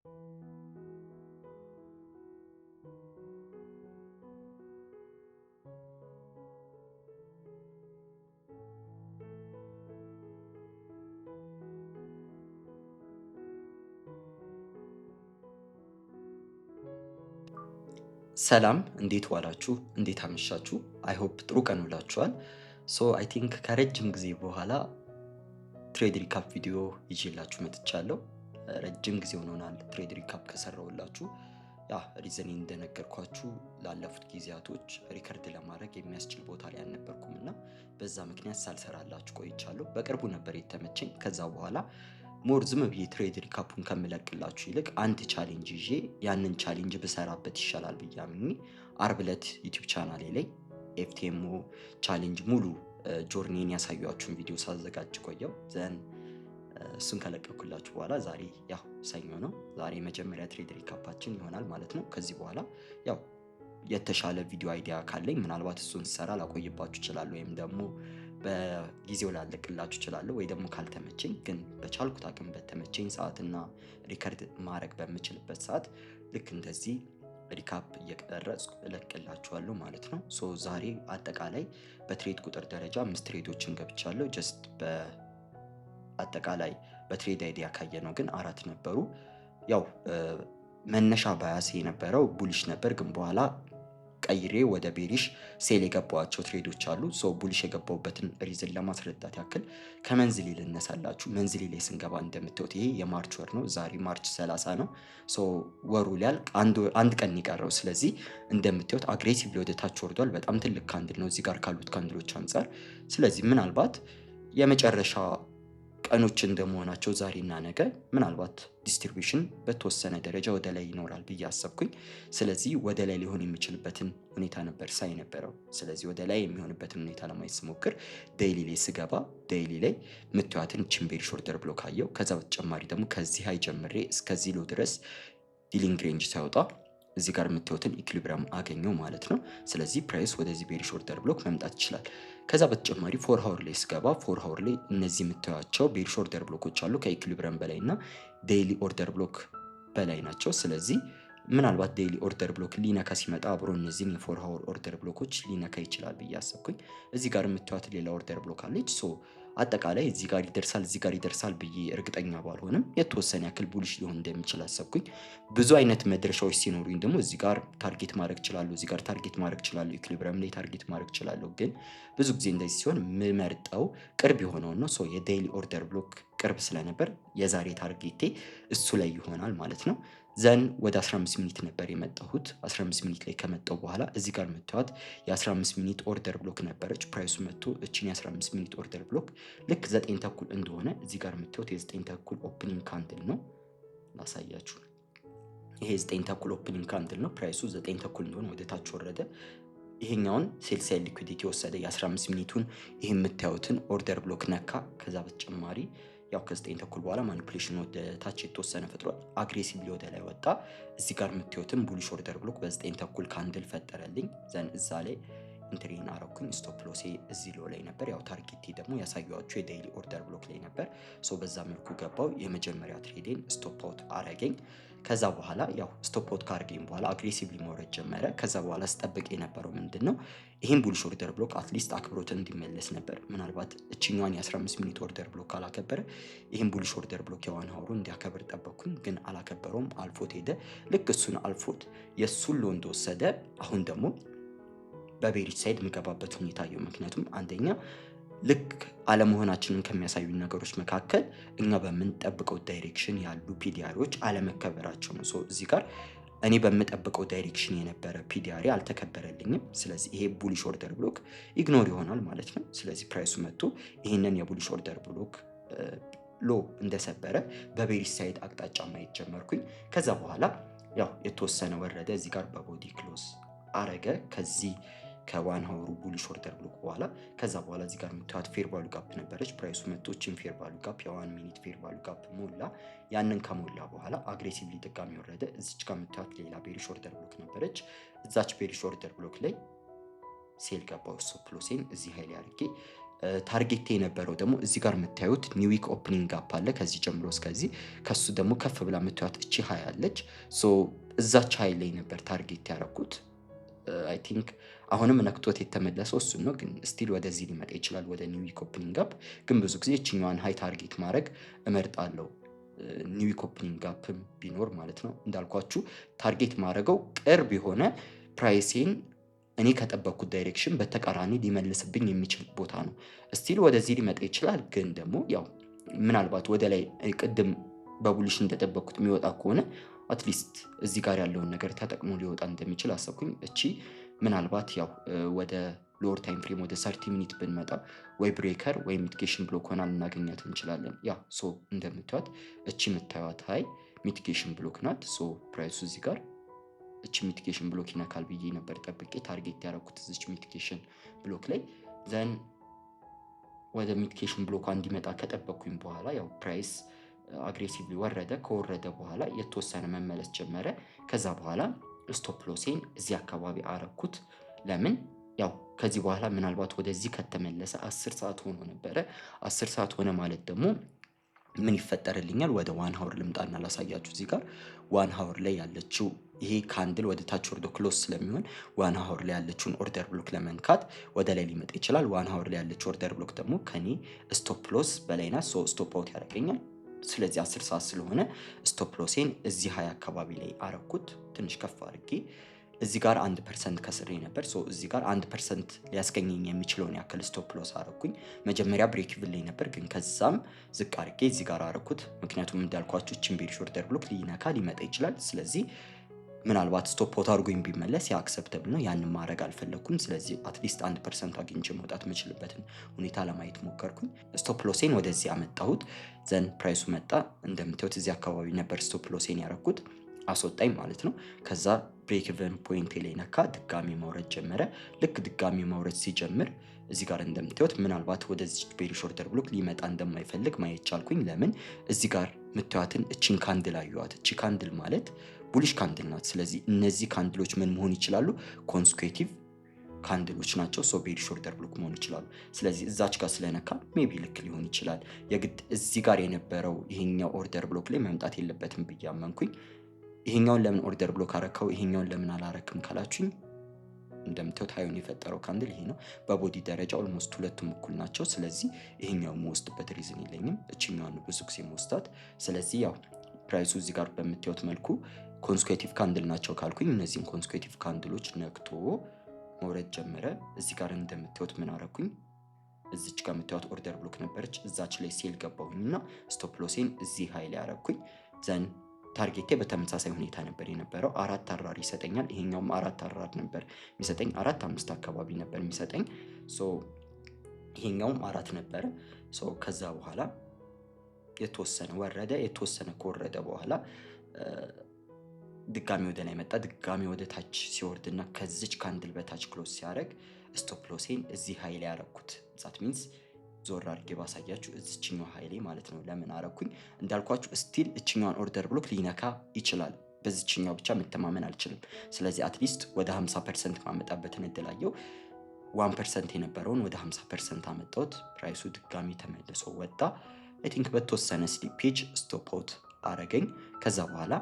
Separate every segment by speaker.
Speaker 1: ሰላም፣ እንዴት ዋላችሁ? እንዴት አመሻችሁ? I hope ጥሩ ቀን ውላችኋል። So I think ከረጅም ጊዜ በኋላ trade recap ቪዲዮ ይዤላችሁ መጥቻለሁ። ረጅም ጊዜ ሆኖናል trade recap ከሰራሁላችሁ። Yeah, reason ኤ እንደነገርኳችሁ ላለፉት ጊዜያቶች record ለማድረግ የሚያስችል ቦታ ላይ አልነበርኩም እና በዛ ምክንያት ሳልሰራላችሁ ቆይቻለሁ። በቅርቡ ነበር የተመቸኝ። ከዛ በኋላ more ዝም ብዬ trade recap ኡን ከምለቅላችሁ ይልቅ አንድ challenge ይዤ ያንን challenge ብሰራበት ይሻላል ብዬ አምኜ አርብ ዕለት YouTube ቻናሌ ላይ FTMO challenge ሙሉ journey ን ያሳየኋችሁን ቪዲዮ ሳዘጋጅ ቆየው። Then እሱን ከለቀኩላችሁ በኋላ ዛሬ ያው ሰኞ ነው። ዛሬ መጀመሪያ trade recap ኣችን ይሆናል ማለት ነው። ከዚህ በኋላ ያው የተሻለ ቪዲዮ idea ካለኝ ምናልባት እሱን ስሰራ ላቆይባችሁ እችላለሁ፣ ወይም ደግሞ በጊዜው ላለቅላችሁ እችላለሁ፣ ወይ ደግሞ ካልተመቸኝ ግን በቻልኩት አቅም በተመቸኝ ሰዓትና record ማድረግ በምችልበት ሰዓት ልክ እንደዚህ recap እየቀረጽኩ እለቅላችኋለሁ ማለት ነው። So ዛሬ አጠቃላይ በ trade ቁጥር ደረጃ አምስት trade ኦችን ገብቻለሁ። Just በአጠቃላይ በ trade idea ካየነው ግን አራት ነበሩ። ያው መነሻ bias የነበረው bullish ነበር፣ ግን በኋላ ቀይሬ ወደ bearish sell የገባኋቸው trade ኦች አሉ። So bullish የገባሁበትን reason ለማስረዳት ያክል ከ monthly ልነሳላችሁ። Monthly ላይ ስንገባ እንደምታዩት ይሄ የ March ወር ነው። ዛሬ March 30 ነው። So ወሩ ሊያልቅ አንድ ቀን ይቀረው። ስለዚህ እንደምታዩት aggressively ወደ ታች ወርዷል። በጣም ትልቅ candle ነው እዚህ ጋር ካሉት candle ኦች አንጻር። ስለዚህ ምናልባት የመጨረሻ ቀኖች እንደመሆናቸው ዛሬና ነገ ምናልባት distribution በተወሰነ ደረጃ ወደ ላይ ይኖራል ብዬ አሰብኩኝ። ስለዚህ ወደ ላይ ሊሆን የሚችልበትን ሁኔታ ነበር ሳይ ነበረው። ስለዚህ ወደ ላይ የሚሆንበትን ሁኔታ ለማየት ስሞክር daily ላይ ስገባ daily ላይ ምትዋትን ችን bearish order block አየው። ከዛ በተጨማሪ ደግሞ ከዚህ high ጀምሬ እስከዚህ low ድረስ dealing range ሳይወጣ እዚህ ጋር የምታዩትን equilibrium አገኘው ማለት ነው። ስለዚህ price ወደዚህ bearish order block መምጣት ይችላል። ከዛ በተጨማሪ 4 hour ላይ ስገባ 4 hour ላይ እነዚህ የምታዩቸው bearish order block ኦች አሉ፣ ከ equilibrium በላይ እና daily order block በላይ ናቸው። ስለዚህ ምናልባት daily order block ሊነካ ሲመጣ አብሮ እነዚህን የ 4 hour order block ኦች ሊነካ ይችላል ብዬ አሰብኩኝ። እዚህ ጋር የምታዩት ሌላ order block አለች። So አጠቃላይ እዚህ ጋር ይደርሳል፣ እዚህ ጋር ይደርሳል ብዬ እርግጠኛ ባልሆንም የተወሰነ ያክል bullish ሊሆን እንደሚችል አሰብኩኝ። ብዙ አይነት መድረሻዎች ሲኖሩኝ ደግሞ እዚህ ጋር target ማድረግ እችላለሁ፣ እዚህ ጋር target ማድረግ እችላለሁ፣ equilibrium ላይ target ማድረግ እችላለሁ። ግን ብዙ ጊዜ እንደዚህ ሲሆን የምመርጠው ቅርብ የሆነውን ነው። So የ daily order block ቅርብ ስለነበር የዛሬ target ኤ እሱ ላይ ይሆናል ማለት ነው። Then ወደ 15 minute ነበር የመጣሁት። 15 minute ላይ ከመጣሁ በኋላ እዚህ ጋር የምታዩት የ15 minute order block ነበረች። Price ኡ መጥቶ እችን የ15 minute order block ልክ 9:30 እንደሆነ እዚህ ጋር የምታዩት የ9:30 opening candle ነው። ላሳያችሁ። ይሄ 9:30 opening candle ነው። Price ኡ 9:30 እንደሆነ ወደ ታች ወረደ። ይሄኛውን sell side liquidity ወሰደ። የ15 minute ኡን ይሄ የምታዩትን order block ነካ። ከዛ በተጨማሪ ያው ከ9:30 በኋላ manipulation ወደ ታች የተወሰነ ፈጥሯል። Aggressively ወደ ላይ ወጣ። እዚህ ጋር የምታዩትን bullish order block በ9:30 candle ፈጠረልኝ። Then እዛ ላይ entry ን አረኩኝ። Stop loss ኤ እዚህ low ላይ ነበር። ያው target ኤ ደግሞ ያሳየኋችሁ የ daily order block ላይ ነበር። So በዛ መልኩ ገባው። የመጀመሪያ trade ኤን stop out አረገኝ። ከዛ በኋላ ያው stop out ካረገኝ በኋላ aggressively መውረድ ጀመረ። ከዛ በኋላ ስጠብቅ የነበረው ምንድን ነው? ይህን bullish order block at least አክብሮት እንዲመለስ ነበር። ምናልባት እችኛዋን የ15 minute order block ካላከበረ ይህን bullish order block የ 1 hour ኡ እንዲያከብር ጠበቅኩኝ። ግን አላከበረውም፣ አልፎት ሄደ። ልክ እሱን አልፎት የእሱን low እንደወሰደ አሁን ደግሞ በ bearish side የምገባበት ሁኔታ አየሁ። ምክንያቱም አንደኛ ልክ አለመሆናችንን ከሚያሳዩ ነገሮች መካከል እኛ በምንጠብቀው direction ያሉ PD array ዎች አለመከበራቸው ነው። እዚህ ጋር እኔ በምጠብቀው direction የነበረ PD array አልተከበረልኝም። ስለዚህ ይሄ bullish order block ignore ይሆናል ማለት ነው። ስለዚህ price ኡ መጥቶ ይህንን የ bullish order block low እንደሰበረ በ bearish side አቅጣጫ ማየት ጀመርኩኝ። ከዛ በኋላ ያው የተወሰነ ወረደ። እዚህ ጋር በ body close አረገ ከዚህ ከ 1 hour ኡ bullish order block በኋላ። ከዛ በኋላ እዚህ ጋር የምታዩት fair value gap ነበረች። Price ኡ መጥቶ እችን fair value gap፣ የ 1 minute fair value gap ሞላ። ያንን ከሞላ በኋላ aggressively ድጋሚ ወረደ። እዚች ጋር የምታዩት ሌላ bearish order block ነበረች። እዛች bearish order block ላይ sell ገባው። Stop loss ኤን እዚህ high ላይ አድርጌ Target ኤ የነበረው ደግሞ እዚህ ጋር የምታዩት new week opening gap አለ ከዚህ ጀምሮ እስከዚህ፣ ከሱ ደግሞ ከፍ ብላ የምታዩት እቺ high አለች። So እዛች high ላይ ነበር target ያደረኩት። I think አሁንም ነክቶት የተመለሰው እሱን ነው፣ ግን still ወደዚህ ሊመጣ ይችላል ወደ new week opening gap። ግን ብዙ ጊዜ እችኛዋን high target ማድረግ እመርጣለሁ፣ new week opening gap ም ቢኖር ማለት ነው። እንዳልኳችሁ target ማድረገው ቅርብ የሆነ price ኤን እኔ ከጠበቅኩት direction በተቃራኒ ሊመልስብኝ የሚችል ቦታ ነው። Still ወደዚህ ሊመጣ ይችላል፣ ግን ደግሞ ያው ምናልባት ወደ ላይ ቅድም በ bullish እንደጠበቅኩት የሚወጣ ከሆነ at least እዚህ ጋር ያለውን ነገር ተጠቅሞ ሊወጣ እንደሚችል አሰብኩኝ። እቺ ምናልባት ያው ወደ lower time frame ወደ 30 minute ብንመጣ ወይ breaker ወይ mitigation block ሆና ልናገኛት እንችላለን። Yeah, so እንደምታዩት እቺ የምታዩት high mitigation block ናት። So price ኡ እዚህ ጋር እቺ mitigation block ይነካል ብዬ ነበር ጠብቄ target ያደረኩት እዚች mitigation block ላይ። Then ወደ mitigation block ኳ እንዲመጣ ከጠበቅኩኝ በኋላ ያው price aggressively ወረደ። ከወረደ በኋላ የተወሰነ መመለስ ጀመረ። ከዛ በኋላ stop loss ኤን እዚህ አካባቢ አረኩት። ለምን? ያው ከዚህ በኋላ ምናልባት ወደዚህ ከተመለሰ 10 ሰዓት ሆኖ ነበረ። 10 ሰዓት ሆነ ማለት ደግሞ ምን ይፈጠርልኛል? ወደ 1 hour ልምጣና ላሳያችሁ። እዚህ ጋር 1 hour ላይ ያለችው ይሄ candle ወደ ታች ወርዶ close ስለሚሆን 1 hour ላይ ያለችውን order block ለመንካት ወደ ላይ ሊመጣ ይችላል። 1 hour ላይ ያለችው order block ደግሞ ከኔ stop loss በላይ ናት። So stop out ያደርገኛል። ስለዚህ 10 ሰዓት ስለሆነ stop loss ኤን እዚህ high አካባቢ ላይ አረኩት፣ ትንሽ ከፍ አድርጌ። እዚህ ጋር 1% ከስሬ ነበር። So እዚህ ጋር 1% ሊያስገኘኝ የሚችለውን ያክል stop loss አረኩኝ። መጀመሪያ break even ላይ ነበር፣ ግን ከዛም ዝቅ አድርጌ እዚህ ጋር አረኩት። ምክንያቱም እንዳልኳችሁ እችን bearish order block ሊነካ ሊመጣ ይችላል። ስለዚህ ምናልባት stop out አድርጎኝ ቢመለስ ያ acceptable ነው። ያንን ማድረግ አልፈለግኩም። ስለዚህ at least 1% አግኝቼ መውጣት የምችልበትን ሁኔታ ለማየት ሞከርኩኝ። Stop loss ኤን ወደዚህ አመጣሁት። Then price ኡ መጣ። እንደምታዩት እዚህ አካባቢ ነበር stop loss ኤን ያረኩት። አስወጣኝ ማለት ነው። ከዛ break even point ኤ ላይ ነካ፣ ድጋሚ መውረድ ጀመረ። ልክ ድጋሚ መውረድ ሲጀምር እዚህ ጋር እንደምታዩት ምናልባት ወደዚህ bearish order block ሊመጣ እንደማይፈልግ ማየት ቻልኩኝ። ለምን? እዚህ ጋር የምታዩትን እቺን candle አየኋት። እቺ candle ማለት bullish candle ናት። ስለዚህ እነዚህ candle ኦች ምን መሆን ይችላሉ? Consecutive candle ኦች ናቸው። So bearish order block መሆን ይችላሉ። ስለዚህ እዛች ጋር ስለነካ maybe ልክ ሊሆን ይችላል። የግድ እዚህ ጋር የነበረው ይሄኛው order block ላይ መምጣት የለበትም ብዬ አመንኩኝ። ይሄኛውን ለምን order block አረከው፣ ይሄኛውን ለምን አላረክም ካላችሁኝ እንደምታዩት high ኡን የፈጠረው candle ይሄ ነው። በ body ደረጃ almost ሁለቱም እኩል ናቸው። ስለዚህ ይሄኛው የምወስድበት reason የለኝም። እችኛዋን ብዙ ጊዜ መወስዳት። ስለዚህ ያው price ኡ እዚህ ጋር በምታዩት መልኩ consecutive candle ናቸው ካልኩኝ እነዚህን consecutive candle ኦች ነክቶ መውረድ ጀመረ። እዚህ ጋር እንደምታዩት ምን አረኩኝ? እዚች ጋር የምታዩት order block ነበረች። እዛች ላይ sell ገባሁኝ እና stop loss ኤን እዚህ high ላይ አረኩኝ። Then target ኤ በተመሳሳይ ሁኔታ ነበር የነበረው። አራት RR ይሰጠኛል። ይሄኛውም አራት RR ነበር የሚሰጠኝ። አራት አምስት አካባቢ ነበር የሚሰጠኝ። So ይሄኛውም አራት ነበረ። So ከዛ በኋላ የተወሰነ ወረደ። የተወሰነ ከወረደ በኋላ ድጋሚ ወደ ላይ መጣ። ድጋሚ ወደ ታች ሲወርድና ከዚች candle በታች close ሲያደርግ stop loss ኤን እዚህ high ላይ ያረኩት። That means ዞር አድርጌ ባሳያችሁ እዚችኛው high ላይ ማለት ነው። ለምን አረኩኝ? እንዳልኳችሁ still እችኛዋን order block ሊነካ ይችላል። በዚችኛው ብቻ መተማመን አልችልም። ስለዚህ at least ወደ 50% ማመጣበትን እድል አየው። 1% የነበረውን ወደ 50% አመጣሁት። Price ኡ ድጋሚ ተመልሶ ወጣ። I think በተወሰነ slippage stop out አረገኝ። ከዛ በኋላ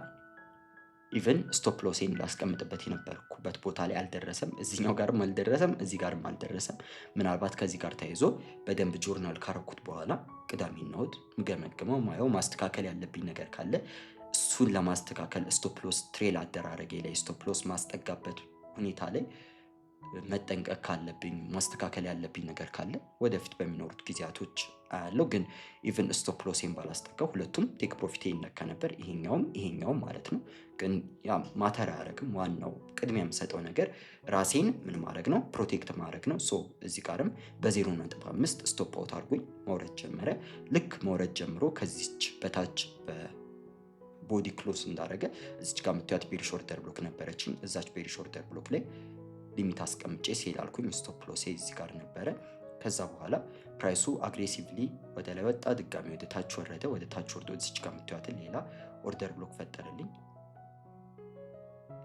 Speaker 1: even stop loss ኤን ላስቀምጥበት የነበርኩበት ቦታ ላይ አልደረሰም። እዚኛው ጋርም አልደረሰም፣ እዚህ ጋርም አልደረሰም። ምናልባት ከዚህ ጋር ተያይዞ በደንብ ጆርናል ካረኩት በኋላ ቅዳሜና እሑድ ምገመግመው ማየው ማስተካከል ያለብኝ ነገር ካለ እሱን ለማስተካከል stop loss trail አደራረጌ ላይ stop loss ማስጠጋበት ሁኔታ ላይ መጠንቀቅ ካለብኝ፣ ማስተካከል ያለብኝ ነገር ካለ ወደፊት በሚኖሩት ጊዜያቶች አያለው። ግን even stop loss ኤን ባላስጠጋው ሁለቱም take profit ኤ ይነካ ነበር፣ ይሄኛውም ይሄኛውም ማለት ነው። ግን ያ matter አያደርግም። ዋናው ቅድሚያ የምሰጠው ነገር ራሴን ምን ማድረግ ነው፣ protect ማድረግ ነው። So እዚህ ጋርም በ0.5 stop out አድርጎኝ መውረድ ጀመረ። ልክ መውረድ ጀምሮ ከዚች በታች body close እንዳደረገ እዚች ጋር የምታዩት bearish order block ነበረችኝ። እዛች bearish order block ላይ limit አስቀምጬ sell አልኩኝ። Stop loss ኤ እዚህ ጋር ነበረ። ከዛ በኋላ price ኡ aggressively ወደ ላይ ወጣ፣ ድጋሚ ወደ ታች ወረደ። ወደ ታች ወርዶ እዚች ጋር የምታዩትን ሌላ order block ፈጠረልኝ።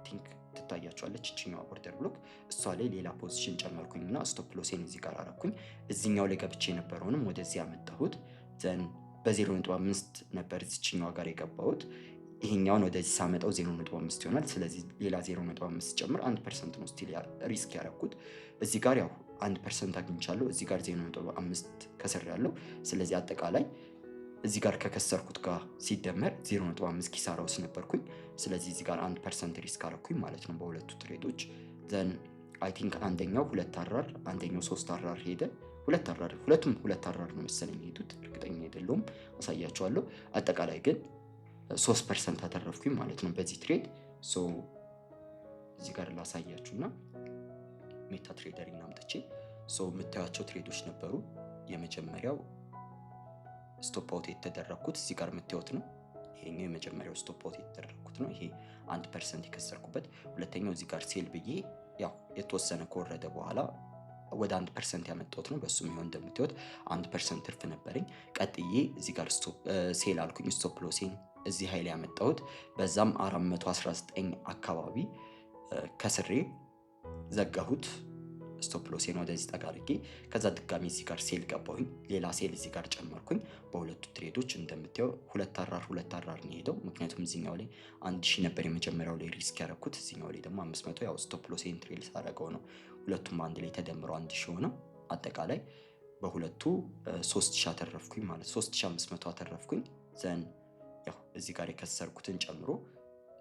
Speaker 1: Think ትታያችኋለች እችኛዋ order block፣ እሷ ላይ ሌላ position ጨመርኩኝ እና stop loss ኤን እዚህ ጋር አረኩኝ። እዚኛው ላይ ገብቼ የነበረውንም ወደዚህ ያመጣሁት። Then በ0.5 ነበር እዚችኛዋ ጋር የገባሁት። ይሄኛውን ወደዚህ ሳመጣው 0.5 ይሆናል። ስለዚህ ሌላ 0.5 ጨምር 1% ነው still risk ያረኩት። እዚህ ጋር ያው 1% አግኝቻለሁ። እዚህ ጋር 0.5 ከስር ያለው፣ ስለዚህ አጠቃላይ እዚህ ጋር ከከሰርኩት ጋር ሲደመር 0.5 ኪሳራ ውስጥ ነበርኩኝ። ስለዚህ እዚህ ጋር 1% risk አረኩኝ ማለት ነው በሁለቱ trade ኦች። Then I think አንደኛው ሁለት RR፣ አንደኛው ሶስት RR ሄደ። ሁለት RR፣ ሁለቱም ሁለት RR ነው መሰለኝ የሄዱት፣ እርግጠኛ አይደለሁም፣ አሳያችኋለሁ። አጠቃላይ ግን 3% አተረፍኩኝ ማለት ነው በዚህ trade። So እዚህ ጋር ላሳያችሁና MetaTrader አምጥቼ፣ so የምታዩቸው trade ኦች ነበሩ። የመጀመሪያው stop out የተደረግኩት እዚህ ጋር የምታዩት ነው። ይሄኛው የመጀመሪያው stop out የተደረግኩት ነው። ይሄ 1% የከሰርኩበት። ሁለተኛው እዚህ ጋር sell ብዬ ያው የተወሰነ ከወረደ በኋላ ወደ 1% ያመጣሁት ነው። በሱም ይሆን እንደምታዩት 1% ትርፍ ነበረኝ። ቀጥዬ እዚህ ጋር sell አልኩኝ። Stop loss ኤን እዚህ high ያመጣሁት፣ በዛም 419 አካባቢ ከስሬ ዘጋሁት። Stop loss ኤን ወደዚህ ጠጋ አድርጌ ከዛ ድጋሚ እዚህ ጋር sell ገባሁኝ። ሌላ sell እዚህ ጋር ጨመርኩኝ። በሁለቱ trade ኦች እንደምታየው ሁለት RR፣ ሁለት RR ነው የሄደው። ምክንያቱም እዚኛው ላይ 1000 ነበር የመጀመሪያው ላይ risk ያደረኩት፣ እዚኛው ላይ ደግሞ 500፣ ያው stop loss ኤን trail ሳደርገው ነው። ሁለቱም አንድ ላይ ተደምረው 1000 ሆነው አጠቃላይ በሁለቱ 3000 አተረፍኩኝ ማለት 3500 አተረፍኩኝ። Then ያው እዚህ ጋር የከሰርኩትን ጨምሮ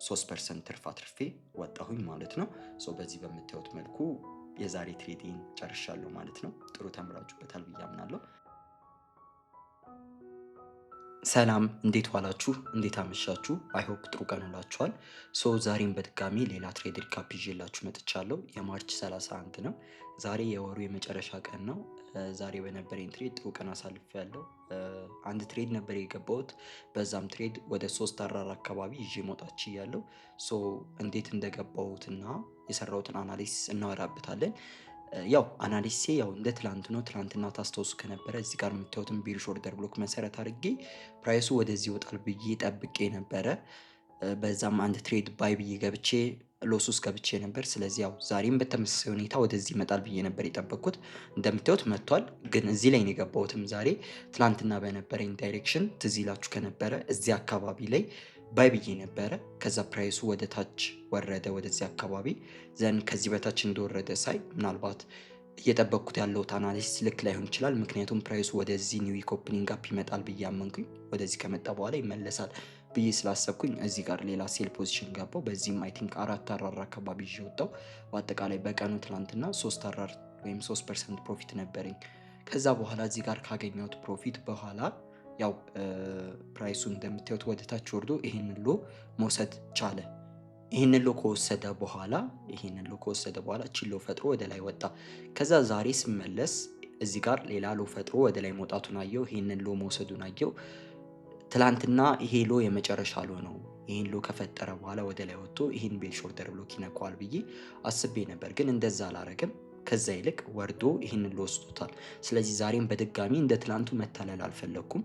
Speaker 1: 3% ትርፍ አትርፌ ወጣሁኝ ማለት ነው። So በዚህ በምታዩት መልኩ የዛሬ trade ኤን ጨርሻለሁ ማለት ነው። ጥሩ ተምራችሁበታል ብዬ አምናለሁ። ሰላም፣ እንዴት ዋላችሁ? እንዴት አመሻችሁ? I hope ጥሩ ቀን ውላችኋል። So ዛሬም በድጋሚ ሌላ trade recap ይዤላችሁ መጥቻለሁ። የ March 31 ነው። ዛሬ የወሩ የመጨረሻ ቀን ነው። ዛሬ በነበረኝ trade ጥሩ ቀን አሳልፌያለሁ። አንድ trade ነበር የገባሁት። በዛም trade ወደ ሶስት RR አካባቢ ይዤ መውጣት ችያለሁ። So እንዴት እንደገባሁትና የሰራሁትን analysis እናወራበታለን። ያው analysis ኤ ያው እንደ ትላንት ነው። ትላንትና ታስታውሱ ከነበረ እዚህ ጋር የምታዩትን bearish order block መሰረት አድርጌ price ኡ ወደዚህ ይወጣል ብዬ ጠብቄ ነበረ። በዛም አንድ trade buy ብዬ ገብቼ loss ውስጥ ገብቼ ነበር። ስለዚህ ያው ዛሬም በተመሳሳይ ሁኔታ ወደዚህ ይመጣል ብዬ ነበር የጠበቅኩት። እንደምታዩት መጥቷል። ግን እዚህ ላይ ነው የገባሁትም ዛሬ። ትላንትና በነበረኝ direction ትዝ ይላችሁ ከነበረ እዚህ አካባቢ ላይ buy ብዬ ነበረ። ከዛ price ኡ ወደ ታች ወረደ ወደዚህ አካባቢ። Then ከዚህ በታች እንደወረደ ሳይ ምናልባት እየጠበቅኩት ያለሁት analysis ልክ ላይሆን ይችላል። ምክንያቱም price ኡ ወደዚህ new week opening gap ይመጣል ብዬ አመንኩኝ። ወደዚህ ከመጣ በኋላ ይመለሳል ብዬ ስላሰብኩኝ እዚህ ጋር ሌላ sell position ገባው። በዚህም I think አራት RR አካባቢ ይዤ ወጣሁ። በአጠቃላይ በቀኑ ትላንትና ሶስት RR ወይም 3% profit ነበረኝ። ከዛ በኋላ እዚህ ጋር ካገኘሁት profit በኋላ ያው price ኡ እንደምታዩት ወደ ታች ወርዶ ይህንን low መውሰድ ቻለ። ይህንን low ከወሰደ በኋላ እቺን low ፈጥሮ ወደ ላይ ወጣ። ከዛ ዛሬ ስመለስ እዚህ ጋር ሌላ low ፈጥሮ ወደ ላይ መውጣቱን አየው። ይህንን low መውሰዱን አየው። ትላንትና ይሄ low የመጨረሻ low ነው፣ ይህን low ከፈጠረ በኋላ ወደ ላይ ወጥቶ ይህን bearish order block ይነካዋል ብዬ አስቤ ነበር፣ ግን እንደዛ አላረግም። ከዛ ይልቅ ወርዶ ይህንን low ወስዶታል። ስለዚህ ዛሬም በድጋሚ እንደ ትላንቱ መታለል አልፈለግኩም።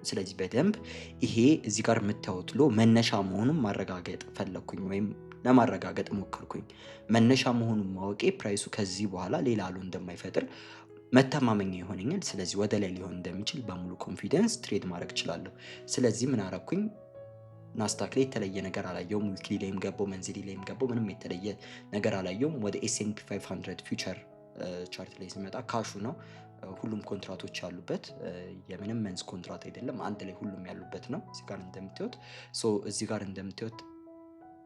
Speaker 1: ስለዚህ በደንብ ይሄ እዚህ ጋር የምታዩት low መነሻ መሆኑን ማረጋገጥ ፈለግኩኝ ወይም ለማረጋገጥ ሞከርኩኝ። መነሻ መሆኑን ማወቄ price ኡ ከዚህ በኋላ ሌላ low እንደማይፈጥር መተማመኛ ይሆነኛል። ስለዚህ ወደ ላይ ሊሆን እንደሚችል በሙሉ confidence trade ማድረግ እችላለሁ። ስለዚህ ምን አረኩኝ? ናስዳክ ላይ የተለየ ነገር አላየውም። Weekly ላይም ገባው፣ monthly ላይም ገባው፣ ምንም የተለየ ነገር አላየውም። ወደ S&P 500 future chart ላይ ስመጣ cash ኡ ነው፣ ሁሉም ኮንትራቶች ያሉበት፣ የምንም month ኮንትራት አይደለም፣ አንድ ላይ ሁሉም ያሉበት ነው። እዚህ ጋር እንደምታዩት፣ so እዚህ ጋር እንደምታዩት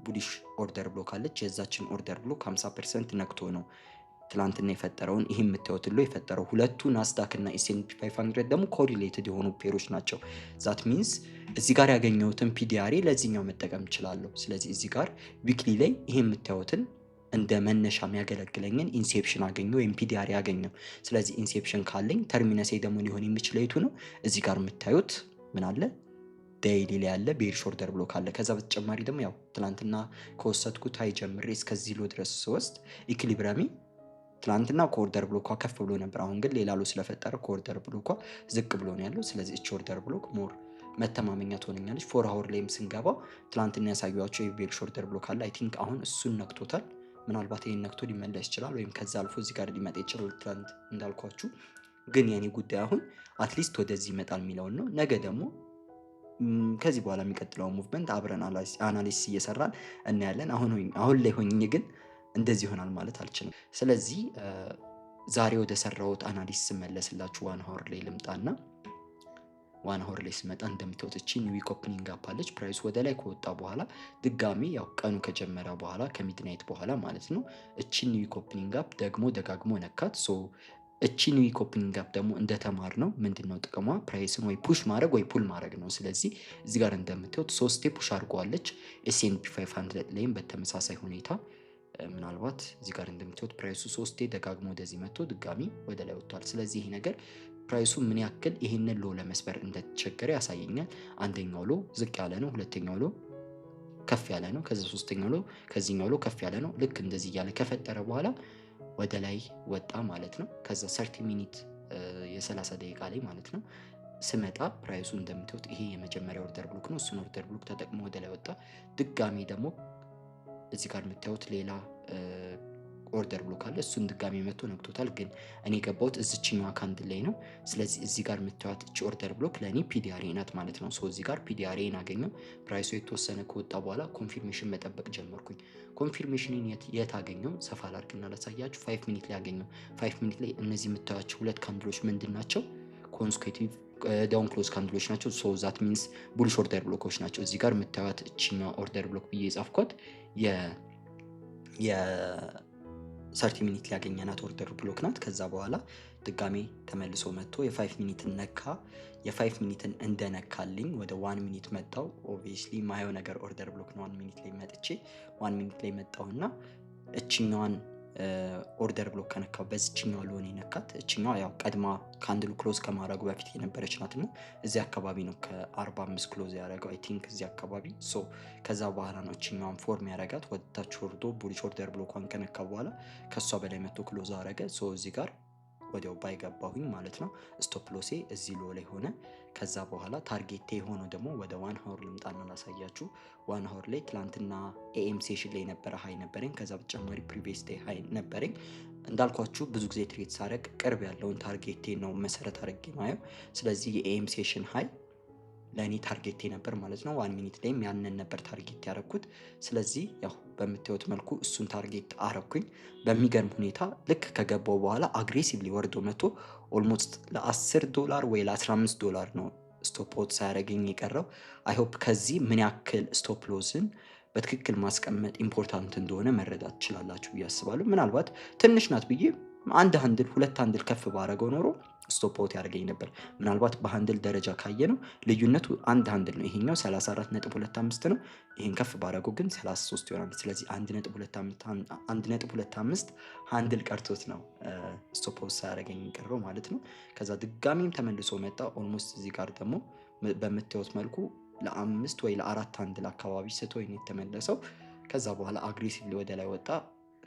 Speaker 1: bullish order block አለች። የዛችን order block 50% ነክቶ ነው ትላንትና የፈጠረውን ይህ የምታዩት low የፈጠረው። ሁለቱ ናስዳክ እና S&P 500 ደግሞ correlated የሆኑ pair ኦች ናቸው። That means እዚህ ጋር ያገኘሁትን PD array ለዚህኛው መጠቀም እችላለሁ። ስለዚህ እዚህ ጋር weekly ላይ ይሄ የምታዩትን እንደ መነሻ የሚያገለግለኝን inception አገኘው ወይም PD array አገኘው። ስለዚህ inception ካለኝ terminus ኤ ደግሞ ሊሆን የሚችለው የቱ ነው? እዚህ ጋር የምታዩት ምን አለ? Daily ላይ ያለ bearish order block አለ። ከዛ በተጨማሪ ደግሞ ያው ትላንትና ከወሰድኩት high ጀምሬ እስከዚህ low ድረስ ስወስድ equilibrium ኤ ትላንትና ከ order block ኳ ከፍ ብሎ ነበር። አሁን ግን ሌላ low ስለፈጠረ ከ order block ኳ ዝቅ ብሎ ነው ያለው። ስለዚህ እች order block more መተማመኛ ትሆነኛለች። 4 hour ላይም ስንገባ ትላንትና ያሳየኋችሁ የ bearish order block አለ። I think አሁን እሱን ነክቶታል። ምናልባት ይህን ነክቶ ሊመለስ ይችላል፣ ወይም ከዛ አልፎ እዚህ ጋር ሊመጣ ይችላል። ትላንት እንዳልኳችሁ ግን የኔ ጉዳይ አሁን at least ወደዚህ ይመጣል የሚለውን ነው። ነገ ደግሞ ከዚህ በኋላ የሚቀጥለው movement አብረን analysis እየሰራን እናያለን። አሁን ላይ ሆኜ ግን እንደዚህ ይሆናል ማለት አልችልም። ስለዚህ ዛሬ ወደ ሰራሁት analysis ስመለስላችሁ 1 hour ላይ ልምጣና 1 hour ላይ ስመጣ እንደምታዩት እቺ week opening gap አለች። Price ወደ ላይ ከወጣ በኋላ ድጋሚ ያው ቀኑ ከጀመረ በኋላ፣ ከ midnight በኋላ ማለት ነው፣ እቺን week opening gap ደግሞ ደጋግሞ ነካት። So እቺን week opening gap ደግሞ እንደተማርነው ምንድን ነው ጥቅሟ? Price ን ወይ push ማድረግ ወይ pull ማድረግ ነው። ስለዚህ እዚህ ጋር እንደምታዩት ሶስቴ push አድርገዋለች። S&P 500 ላይም በተመሳሳይ ሁኔታ ምናልባት እዚህ ጋር እንደምታዩት price ኡ ሶስቴ ደጋግሞ ወደዚህ መጥቶ ድጋሚ ወደ ላይ ወጥቷል። ስለዚህ ይሄ ነገር price ኡ ምን ያክል ይሄንን low ለመስበር እንደተቸገረ ያሳየኛል። አንደኛው low ዝቅ ያለ ነው፣ ሁለተኛው low ከፍ ያለ ነው፣ ከዛ ሶስተኛው low ከዚህኛው low ከፍ ያለ ነው። ልክ እንደዚህ እያለ ከፈጠረ በኋላ ወደ ላይ ወጣ ማለት ነው። ከዛ 30 minute፣ የ30 ደቂቃ ላይ ማለት ነው፣ ስመጣ price ኡ እንደምታዩት ይሄ የመጀመሪያ order block ነው። እሱን order block ተጠቅሞ ወደ ላይ ወጣ። ድጋሚ ደግሞ እዚህ ጋር የምታዩት ሌላ order block አለ። እሱን ድጋሚ መጥቶ ነክቶታል። ግን እኔ የገባሁት እዚችኛዋ candle ላይ ነው። ስለዚህ እዚህ ጋር የምታዩት እቺ order block ለእኔ PD array ናት ማለት ነው። So እዚህ ጋር PD array ን አገኘው። Price ኡ የተወሰነ ከወጣ በኋላ confirmation መጠበቅ ጀመርኩኝ። Confirmation ን የት አገኘው? ሰፋ ላድርግና ላሳያችሁ። 5 minute ላይ አገኘው። 5 minute ላይ እነዚህ የምታዩቸው ሁለት candle ኦች ምንድን ናቸው? Consecutive down close candle ኦች ናቸው። So that means bullish order block ኦች ናቸው። እዚህ ጋር የምታዩት እችኛዋ order block ብዬ የጻፍኳት የ 30 minute ያገኘናት order block ናት። ከዛ በኋላ ድጋሜ ተመልሶ መጥቶ የ 5 minute ን ነካ። የ 5 minute ን እንደነካልኝ ወደ 1 minute መጣው። Obviously ማየው ነገር order block ነው። 1 minute ላይ መጥቼ 1 minute ላይ መጣውና እችኛዋን order block ከነካው በዚችኛዋ low ን የነካት። እችኛዋ ያው ቀድማ candle ኡ close ከማድረጉ በፊት የነበረች ናት እና እዚህ አካባቢ ነው ከ45 close ያደረገው፣ I think እዚህ አካባቢ። So ከዛ በኋላ ነው እችኛዋን form ያደረጋት። ወደታች ወርዶ bullish order block ኳን ከነካ በኋላ ከእሷ በላይ መጥቶ close አረገ። So እዚህ ጋር ወዲያው buy ገባሁኝ ማለት ነው። Stop loss ኤ እዚህ low ላይ ሆነ። ከዛ በኋላ target ኤ የሆነው ደግሞ ወደ 1 hour ልምጣና ላሳያችሁ። 1 hour ላይ ትላንትና AM session ላይ የነበረ high ነበረኝ። ከዛ በተጨማሪ previous day high ነበረኝ። እንዳልኳችሁ ብዙ ጊዜ trade ሳረግ ቅርብ ያለውን target ኤ ነው መሰረት አድርጌ ማየው። ስለዚህ የ AM session high ለእኔ target ኤ ነበር ማለት ነው። 1 minute ላይም ያንን ነበር target ያረኩት። ስለዚህ ያው በምታዩት መልኩ እሱን target አረኩኝ። በሚገርም ሁኔታ ልክ ከገባው በኋላ aggressively ወርዶ መጥቶ almost ለ10 ዶላር ወይ ለ15 ዶላር ነው stop out ሳያደርገኝ የቀረው። I hope ከዚህ ምን ያክል stop loss ን በትክክል ማስቀመጥ important እንደሆነ መረዳት ትችላላችሁ ብዬ አስባለሁ። ምናልባት ትንሽ ናት ብዬ አንድ handle፣ ሁለት handle ከፍ ባረገው ኖሮ stop out ያደርገኝ ነበር። ምናልባት በ handle ደረጃ ካየነው ልዩነቱ አንድ handle ነው። ይሄኛው 34.25 ነው። ይሄን ከፍ ባረገው ግን 33 ይሆናል። ስለዚህ 1.25 handle ቀርቶት ነው stop out ሳያደርገኝ ቀረው ማለት ነው። ከዛ ድጋሚም ተመልሶ መጣ። Almost እዚህ ጋር ደግሞ በምታዩት መልኩ ለአምስት ወይ ለአራት handle አካባቢ ስቶ ነው የተመለሰው። ከዛ በኋላ aggressively ወደ ላይ ወጣ።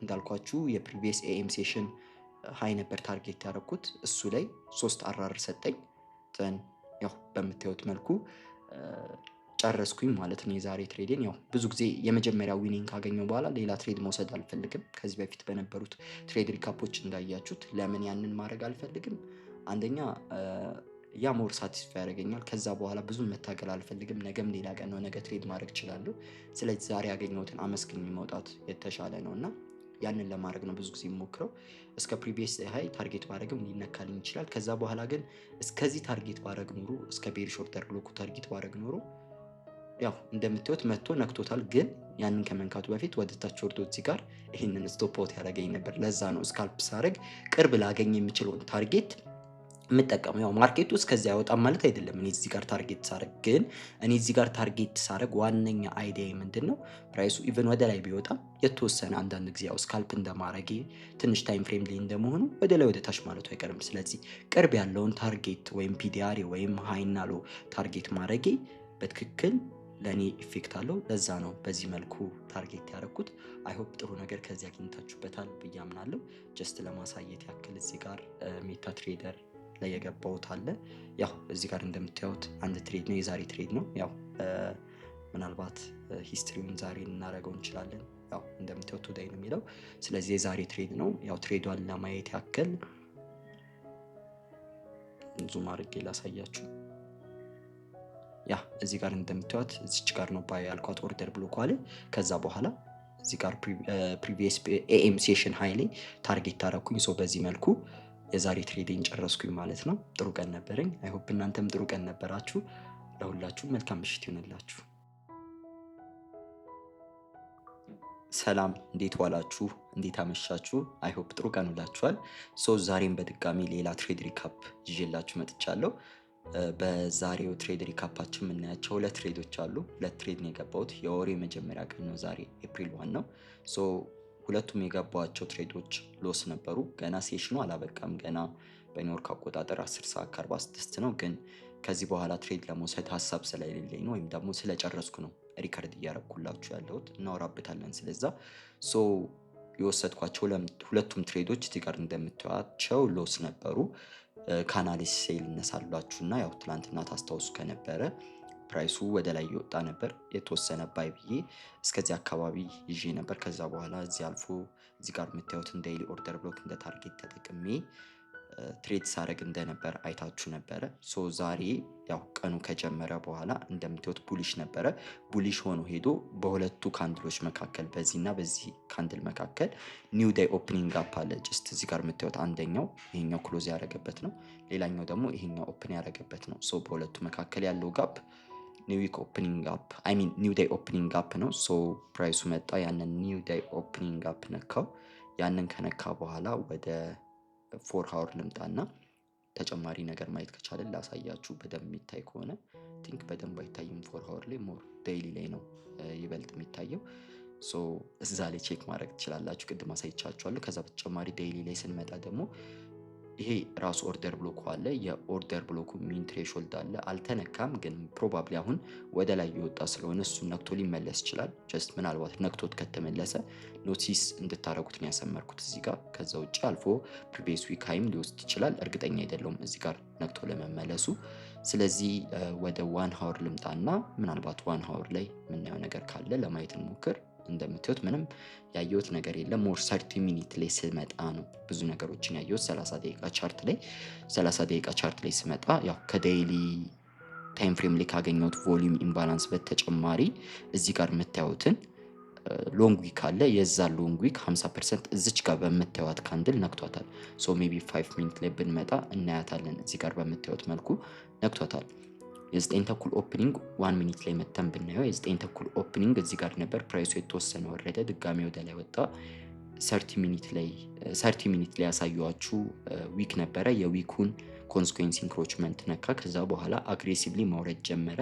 Speaker 1: እንዳልኳችሁ የ previous AM session high ነበር target ያደረኩት። እሱ ላይ ሶስት RR ሰጠኝ። Then ያው በምታዩት መልኩ ጨረስኩኝ ማለት ነው የዛሬ trade ኤን። ያው ብዙ ጊዜ የመጀመሪያ winning ካገኘው በኋላ ሌላ trade መውሰድ አልፈልግም። ከዚህ በፊት በነበሩት trade recap ኦች እንዳያችሁት ለምን ያንን ማድረግ አልፈልግም? አንደኛ ያ more satisfy ያደርገኛል። ከዛ በኋላ ብዙ መታገል አልፈልግም። ነገም ሌላ ቀን ነው፣ ነገ trade ማድረግ እችላለሁ። ስለዚህ ዛሬ ያገኘሁትን አመስግኜ መውጣት የተሻለ ነው እና ያንን ለማድረግ ነው ብዙ ጊዜ የምሞክረው። እስከ previous high target ባረግም ሊነካልኝ ይችላል። ከዛ በኋላ ግን እስከዚህ target ባረግ ኖሮ፣ እስከ bearish order block ኡ target ባረግ ኖሮ ያው እንደምታዩት መጥቶ ነክቶታል። ግን ያንን ከመንካቱ በፊት ወደ ታች ወርዶ እዚህ ጋር ይህንን stop out ያደረገኝ ነበር። ለዛ ነው scalp ሳረግ ቅርብ ላገኝ የምችለውን target የምጠቀመው። ያው market ኡ እስከዚያ አይወጣም ማለት አይደለም። እኔ እዚህ ጋር target ሳረግ ዋነኛ idea ምንድን ነው? Price ኡ even ወደ ላይ ቢወጣም የተወሰነ አንዳንድ ጊዜ ያው scalp እንደማረጌ ትንሽ time frame ላይ እንደመሆኑ ወደ ላይ ወደ ታች ማለቱ አይቀርም። ስለዚህ ቅርብ ያለውን target ወይም PD array ወይም high ና low target ማድረጌ በትክክል ለእኔ effect አለው። ለዛ ነው በዚህ መልኩ target ያደረኩት። I hope ጥሩ ነገር ከዚህ አግኝታችሁበታል ብዬ አምናለሁ። Just ለማሳየት ያክል እዚህ ጋር MetaTrader ላይ የገባሁት አለ። ያው እዚህ ጋር እንደምታዩት አንድ trade ነው፣ የዛሬ trade ነው። ያው ምናልባት history ውን ዛሬ ልናደርገው እንችላለን። ያው እንደምታዩት today ነው የሚለው። ስለዚህ የዛሬ trade ነው። ያው trade ዷን ለማየት ያክል zoom አድርጌ ላሳያችሁ። Yeah፣ እዚህ ጋር እንደምታዩት እዚች ጋር ነው buy ያልኳት order block አለ። ከዛ በኋላ እዚህ ጋር previous AM session high ላይ target አደረኩኝ። So በዚህ መልኩ የዛሬ trade ኤን ጨረስኩኝ ማለት ነው። ጥሩ ቀን ነበረኝ። I hope እናንተም ጥሩ ቀን ነበራችሁ። ለሁላችሁም መልካም ምሽት ይሆንላችሁ። ሰላም፣ እንዴት ዋላችሁ? እንዴት አመሻችሁ? I hope ጥሩ ቀን ውላችኋል። So ዛሬም በድጋሚ ሌላ trade recap ይዤላችሁ መጥቻለሁ። በዛሬው trade recap ኣችን የምናያቸው ሁለት trade ኦች አሉ። ሁለት trade ነው የገባሁት። የወሩ የመጀመሪያ ቀን ነው ዛሬ፣ April 1 ነው። So ሁለቱም የገባኋቸው trade ኦች loss ነበሩ። ገና session ኑ አላበቃም። ገና በኒውዮርክ አቆጣጠር 10 ሰዓት ከ46 ነው። ግን ከዚህ በኋላ trade ለመውሰድ ሀሳብ ስለሌለኝ ነው ወይም ደግሞ ስለጨረስኩ ነው record እያረኩላችሁ ያለሁት። እናወራበታለን ስለዛ። So የወሰድኳቸው ሁለቱም trade ኦች እዚህ ጋር እንደምታዩቸው loss ነበሩ። ከ analysis ልነሳላችሁ እና ያው ትላንትና ታስታውሱ ከነበረ price ኡ ወደ ላይ እየወጣ ነበር። የተወሰነ buy ብዬ እስከዚህ አካባቢ ይዤ ነበር። ከዛ በኋላ እዚህ አልፎ እዚህ ጋር የምታዩትን daily order block እንደ target ተጠቅሜ trade ሳረግ እንደነበር አይታችሁ ነበረ። So ዛሬ ያው ቀኑ ከጀመረ በኋላ እንደምታዩት bullish ነበረ። Bullish ሆኖ ሄዶ በሁለቱ candle ኦች መካከል፣ በዚህና በዚህ candle መካከል new day opening gap አለ። Just እዚህ ጋር የምታዩት አንደኛው ይሄኛው close ያደረገበት ነው። ሌላኛው ደግሞ ይሄኛው open ያደረገበት ነው። So በሁለቱ መካከል ያለው gap new week opening gap፣ I mean new day opening gap ነው። So price ኡ መጣ፣ ያንን new day opening gap ነካው። ያንን ከነካ በኋላ ወደ 4 hour ልምጣና ተጨማሪ ነገር ማየት ከቻለን ላሳያችሁ። በደንብ የሚታይ ከሆነ፣ think በደንብ አይታይም 4 hour ላይ፣ more daily ላይ ነው ይበልጥ የሚታየው። So እዛ ላይ check ማድረግ ትችላላችሁ። ቅድም አሳይቻችኋለሁ። ከዛ በተጨማሪ daily ላይ ስንመጣ ደግሞ ይሄ ራሱ order block ኡ አለ። የ order block ኡ mean threshold አለ። አልተነካም፣ ግን probably አሁን ወደ ላይ የወጣ ስለሆነ እሱን ነክቶ ሊመለስ ይችላል። Just ምናልባት ነክቶት ከተመለሰ notice እንድታደረጉት ነው ያሰመርኩት እዚህ ጋር። ከዛ ውጭ አልፎ previous week high ም ሊወስድ ይችላል። እርግጠኛ አይደለሁም እዚህ ጋር ነክቶ ለመመለሱ። ስለዚህ ወደ 1 hour ልምጣና ምናልባት 1 hour ላይ የምናየው ነገር ካለ ለማየት እንሞክር። እንደምታዩት ምንም ያየሁት ነገር የለም። More 30 minute ላይ ስመጣ ነው ብዙ ነገሮችን ያየሁት። 30 ደቂቃ chart ላይ፣ 30 ደቂቃ chart ላይ ስመጣ ያው ከ daily time frame ላይ ካገኘሁት volume imbalance በተጨማሪ እዚህ ጋር የምታዩትን long wick አለ። የዛ long wick 50% እዚች ጋር በምታዩት candle ነክቷታል። So maybe 5 minute ላይ ብንመጣ እናያታለን። እዚህ ጋር በምታዩት መልኩ ነክቷታል። የ9:30 opening 1 minute ላይ መተን ብናየው የ9:30 opening እዚህ ጋር ነበር። Price ኡ የተወሰነ ወረደ፣ ድጋሚ ወደ ላይ ወጣ። 30 minute ላይ ያሳየኋችሁ wick ነበረ። የ wick ኡን consequence encroachment ነካ። ከዛ በኋላ aggressively መውረድ ጀመረ።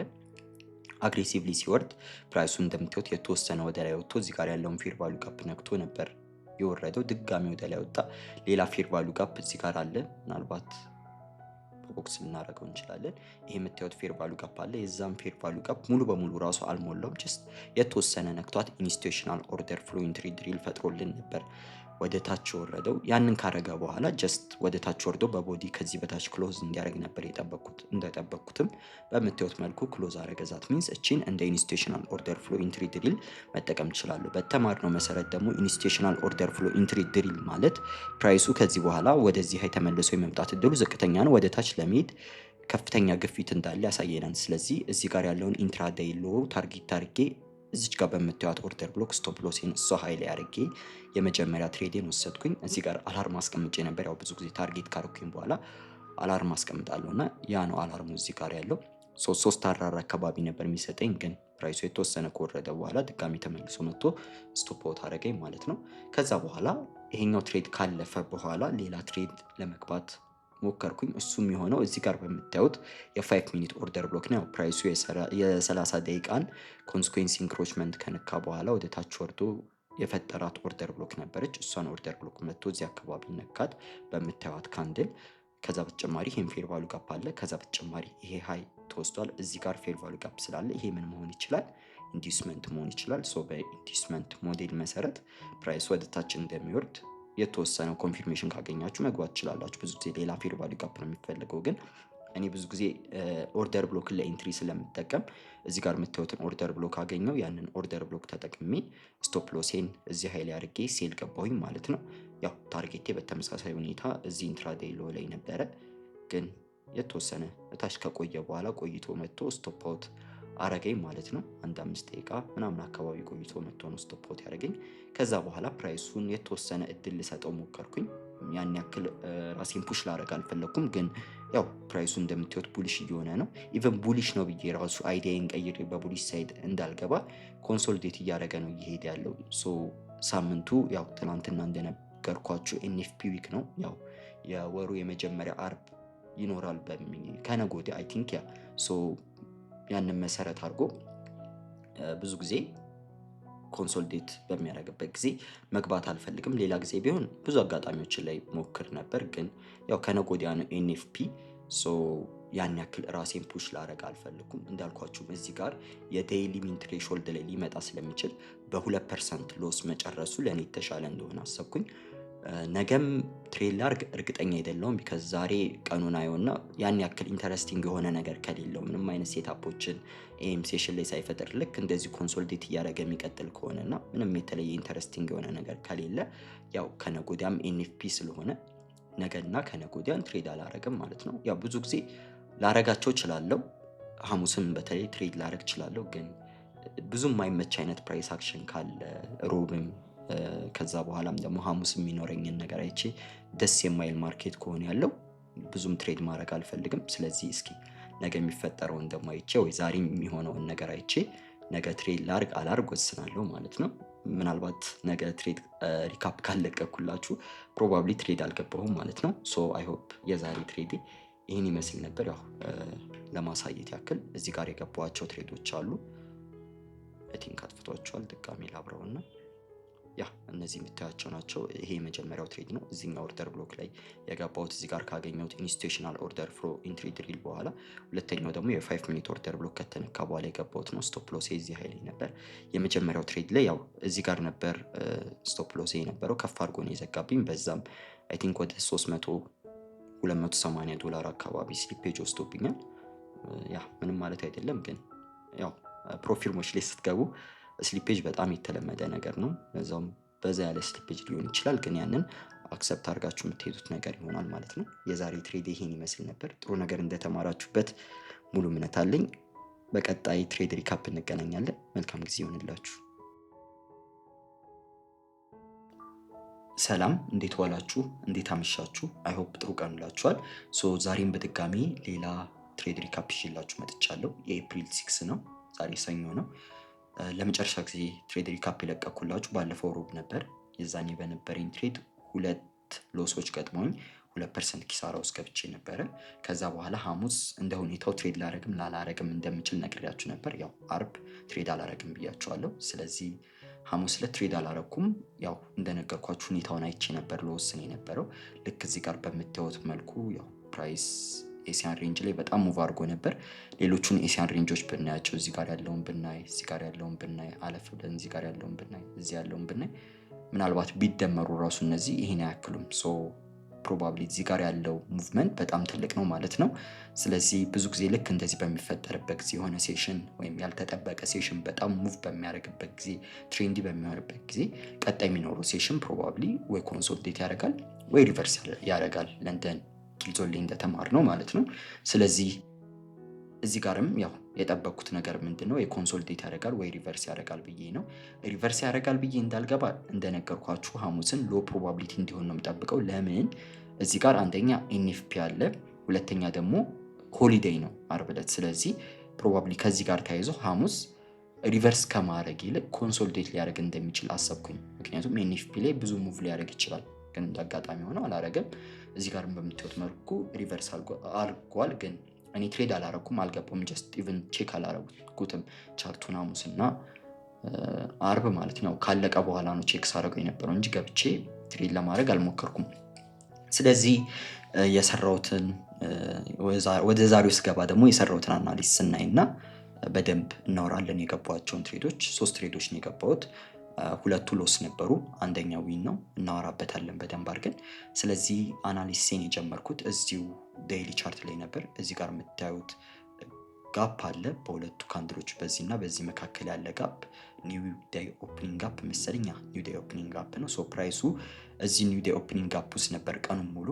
Speaker 1: Aggressively ሲወርድ price ኡ እንደምታዩት የተወሰነ ወደ ላይ ወጥቶ እዚህ ጋር ያለውን fair value gap ነክቶ ነበር የወረደው። ድጋሚ ወደ ላይ ወጣ። ሌላ fair value gap እዚህ ጋር አለ። ምናልባት በ box ልናደርገው እንችላለን። ይሄ የምታዩት fair value gap አለ። የዛም fair value gap ሙሉ በሙሉ ራሱ አልሞላውም። Just የተወሰነ ነክቷት institutional order flow entry drill ፈጥሮልን ነበር ወደ ታች የወረደው። ያንን ካረገ በኋላ just ወደ ታች ወርዶ በ body ከዚህ በታች close እንዲያደርግ ነበር የጠበቅኩት። እንደጠበቅኩትም በምታዩት መልኩ close አረገ። That means እቺን እንደ institutional order flow entry drill መጠቀም እችላለሁ። በተማርነው መሰረት ደግሞ institutional order flow entry drill ማለት price ኡ ከዚህ በኋላ ወደዚህ high ተመልሶ የመምጣት እድሉ ዝቅተኛ ነው፣ ወደ ታች ለመሄድ ከፍተኛ ግፊት እንዳለ ያሳየናል። ስለዚህ እዚህ ጋር ያለውን intraday low target አድርጌ እዚች ጋር በምታዩት order block stop loss ኤን እሷ high ላይ አድርጌ የመጀመሪያ trade ኤን ወሰድኩኝ። እዚህ ጋር alarm አስቀምጬ ነበር። ያው ብዙ ጊዜ target ካረኩኝ በኋላ alarm አስቀምጣለሁ እና ያ ነው alarm ኡ እዚህ ጋር ያለው። ሶስት RR አካባቢ ነበር የሚሰጠኝ፣ ግን price ኡ የተወሰነ ከወረደ በኋላ ድጋሚ ተመልሶ መጥቶ stop out አደረገኝ ማለት ነው። ከዛ በኋላ ይሄኛው trade ካለፈ በኋላ ሌላ trade ለመግባት ሞከርኩኝ። እሱም የሆነው እዚህ ጋር በምታዩት የ 5 minute order block ነው። Price ኡ የ30 ደቂቃን consequence encroachment ከነካ በኋላ ወደ ታች ወርዶ የፈጠራት order block ነበረች። እሷን order block መጥቶ እዚህ አካባቢ ነካት በምታዩት candle። ከዛ በተጨማሪ ይሄን fair value gap አለ። ከዛ በተጨማሪ ይሄ high ተወስዷል። እዚህ ጋር fair value gap ስላለ ይሄ ምን መሆን ይችላል? Inducement መሆን ይችላል። So በ inducement model መሰረት price ወደ ታች እንደሚወርድ የተወሰነ confirmation ካገኛችሁ መግባት ትችላላችሁ። ብዙ ጊዜ ሌላ fair value gap ነው የሚፈልገው፣ ግን እኔ ብዙ ጊዜ order block ን ለ entry ስለምጠቀም እዚህ ጋር የምታዩትን order block አገኘው። ያንን order block ተጠቅሜ stop loss ኤን እዚህ high ላይ አድርጌ sell ገባሁኝ ማለት ነው። ያው target ኤ በተመሳሳይ ሁኔታ እዚህ intraday low ላይ ነበረ፣ ግን የተወሰነ እታች ከቆየ በኋላ ቆይቶ መጥቶ stop out አረገኝ ማለት ነው። አንድ 5 ደቂቃ ምናምን አካባቢ ቆይቶ መጥቶ ነው stop out ያደረገኝ። ከዛ በኋላ price ኡን የተወሰነ እድል ልሰጠው ሞከርኩኝ። ያን ያክል ራሴን push ላደርግ አልፈለግኩም፣ ግን ያው price ኡ እንደምታዩት bullish እየሆነ ነው። Even bullish ነው ብዬ ራሱ idea ዬን ቀይሬ በ bullish side እንዳልገባ consolidate እያደረገ ነው እየሄደ ያለው። So ሳምንቱ ያው ትናንትና እንደነገርኳችሁ NFP week ነው። ያው የወሩ የመጀመሪያ አርብ ይኖራል ከነገ ወዲያ I think፣ yeah። So ያንን መሰረት አድርጎ ብዙ ጊዜ consolidate በሚያደርግበት ጊዜ መግባት አልፈልግም። ሌላ ጊዜ ቢሆን ብዙ አጋጣሚዎችን ላይ ሞክር ነበር፣ ግን ያው ከነገ ወዲያ ነው NFP፣ so ያን ያክል ራሴን push ላረግ አልፈልኩም። እንዳልኳችሁም እዚህ ጋር የ daily mean threshold ላይ ሊመጣ ስለሚችል በ2% loss መጨረሱ ለእኔ የተሻለ እንደሆነ አሰብኩኝ። ነገም trade ላርግ እርግጠኛ አይደለሁም፣ because ዛሬ ቀኑን አየውና ያን ያክል interesting የሆነ ነገር ከሌለው፣ ምንም አይነት setup ኦችን AM session ላይ ሳይፈጥር ልክ እንደዚህ consolidate እያደረገ የሚቀጥል ከሆነ እና ምንም የተለየ interesting የሆነ ነገር ከሌለ፣ ያው ከነጎዲያም NFP ስለሆነ ነገና ከነጎዲያን trade አላረግም ማለት ነው። ያው ብዙ ጊዜ ላረጋቸው እችላለሁ። ሐሙስም በተለይ trade ላረግ እችላለሁ፣ ግን ብዙም የማይመች አይነት price action ካለ ሮብም ከዛ በኋላም ደግሞ ሐሙስ የሚኖረኝን ነገር አይቼ ደስ የማይል market ከሆነ ያለው ብዙም trade ማድረግ አልፈልግም። ስለዚህ እስኪ ነገ የሚፈጠረውን ደግሞ አይቼ ወይ ዛሬ የሚሆነውን ነገር አይቼ ነገ trade ላርግ አላርግ ወስናለሁ ማለት ነው። ምናልባት ነገ trade recap ካለቀኩላችሁ probably trade አልገባሁም ማለት ነው። So I hope የዛሬ trade ኤ ይህን ይመስል ነበር። ያው ለማሳየት ያክል እዚህ ጋር የገባኋቸው trade ኦች አሉ። I think አጥፍቷቸዋል። ድጋሜ ላብረውና yeah፣ እነዚህ የምታያቸው ናቸው። ይሄ የመጀመሪያው trade ነው። እዚህኛው order block ላይ የገባሁት እዚህ ጋር ካገኘሁት institutional order flow entry drill በኋላ፣ ሁለተኛው ደግሞ የ 5 minute order block ከተነካ በኋላ የገባሁት ነው። Stop loss ኤ እዚህ high ላይ ነበር። የመጀመሪያው trade ላይ ያው እዚህ ጋር ነበር stop loss ኤ የነበረው፣ ከፍ አድርጎ ነው የዘጋብኝ። በዛም I think ወደ 300 280 ዶላር አካባቢ slippage ወስዶብኛል። Yeah፣ ምንም ማለት አይደለም፣ ግን ያው prop firm ኦች ላይ ስትገቡ slippage በጣም የተለመደ ነገር ነው። በዛውም በዛ ያለ slippage ሊሆን ይችላል፣ ግን ያንን accept አድርጋችሁ የምትሄዱት ነገር ይሆናል ማለት ነው። የዛሬ trade ይሄን ይመስል ነበር። ጥሩ ነገር እንደተማራችሁበት ሙሉ እምነት አለኝ። በቀጣይ trade recap እንገናኛለን። መልካም ጊዜ ይሆንላችሁ። ሰላም፣ እንዴት ዋላችሁ? እንዴት አመሻችሁ? I hope ጥሩ ቀን ውላችኋል። So ዛሬም በድጋሚ ሌላ trade recap ይዤላችሁ መጥቻለሁ። የ April 6 ነው፣ ዛሬ ሰኞ ነው። ለመጨረሻ ጊዜ trade recap የለቀኩላችሁ ባለፈው ሮብ ነበር። የዛኔ በነበረኝ trade ሁለት loss ኦች ገጥመውኝ 2% ኪሳራ ውስጥ ገብቼ ነበረ። ከዛ በኋላ ሐሙስ እንደ ሁኔታው trade ላረግም ላላረግም እንደምችል ነግሬያችሁ ነበር። ያው አርብ trade አላረግም ብያችኋለሁ። ስለዚህ ሐሙስ ዕለት trade አላረኩም። ያው እንደነገርኳችሁ ሁኔታውን አይቼ ነበር ልወስን የነበረው። ልክ እዚህ ጋር በምታዩት መልኩ ያው price Asian range ላይ በጣም move አድርጎ ነበር። ሌሎቹን Asian range ኦች ብናያቸው፣ እዚህ ጋር ያለውን ብናይ፣ እዚህ ጋር ያለውን ብናይ፣ አለፍ ብለን እዚህ ጋር ያለውን ብናይ፣ እዚህ ያለውን ብናይ፣ ምናልባት ቢደመሩ ራሱ እነዚህ ይሄን አያክሉም። So probably እዚህ ጋር ያለው movement በጣም ትልቅ ነው ማለት ነው። ስለዚህ ብዙ ጊዜ ልክ እንደዚህ በሚፈጠርበት ጊዜ፣ የሆነ session ወይም ያልተጠበቀ session በጣም move በሚያደርግበት ጊዜ፣ trendy በሚሆንበት ጊዜ፣ ቀጣይ የሚኖረው session probably ወይ consolidate ያደርጋል ወይ reverse ያደርጋል፣ ለንደን kill zone ላይ እንደተማርነው ማለት ነው። ስለዚህ እዚህ ጋርም ያው የጠበቅኩት ነገር ምንድን ነው? የ consolidate ያደርጋል ወይ reverse ያደርጋል ብዬ ነው። Reverse ያደርጋል ብዬ እንዳልገባ እንደነገርኳችሁ ሐሙስን low probability እንዲሆን ነው የምጠብቀው። ለምን? እዚህ ጋር አንደኛ NFP አለ፣ ሁለተኛ ደግሞ holiday ነው አርብ ዕለት። ስለዚህ probably ከዚህ ጋር ተያይዞ ሐሙስ reverse ከማድረግ ይልቅ consolidate ሊያደርግ እንደሚችል አሰብኩኝ። ምክንያቱም NFP ላይ ብዙ move ሊያደርግ ይችላል፣ ግን እንደ አጋጣሚ ሆነው አላረገም። እዚህ ጋር በምታዩት መልኩ reverse አድርጓል፣ ግን እኔ trade አላረኩም፣ አልገባም። Just even check አላረጉትም chart ኡን ሐሙስ እና አርብ ማለት ነው። ካለቀ በኋላ ነው check ሳደርገው የነበረው እንጂ ገብቼ trade ለማድረግ አልሞከርኩም። ስለዚህ የሰራሁትን ወደ ዛሬው ስገባ ደግሞ የሰራሁትን analysis ስናይ እና በደንብ እናወራለን። የገባኋቸውን trade ኦች፣ ሶስት trade ኦች ነው የገባሁት። ሁለቱ loss ነበሩ፣ አንደኛው win ነው። እናወራበታለን በደንብ አድርገን። ስለዚህ analysis ኤን የጀመርኩት እዚሁ daily chart ላይ ነበር። እዚህ ጋር የምታዩት gap አለ በሁለቱ candle ኦች፣ በዚህ እና በዚህ መካከል ያለ gap new day opening gap መሰለኝ፣ new day opening gap ነው። So price ኡ እዚህ new day opening gap ውስጥ ነበር ቀኑን ሙሉ።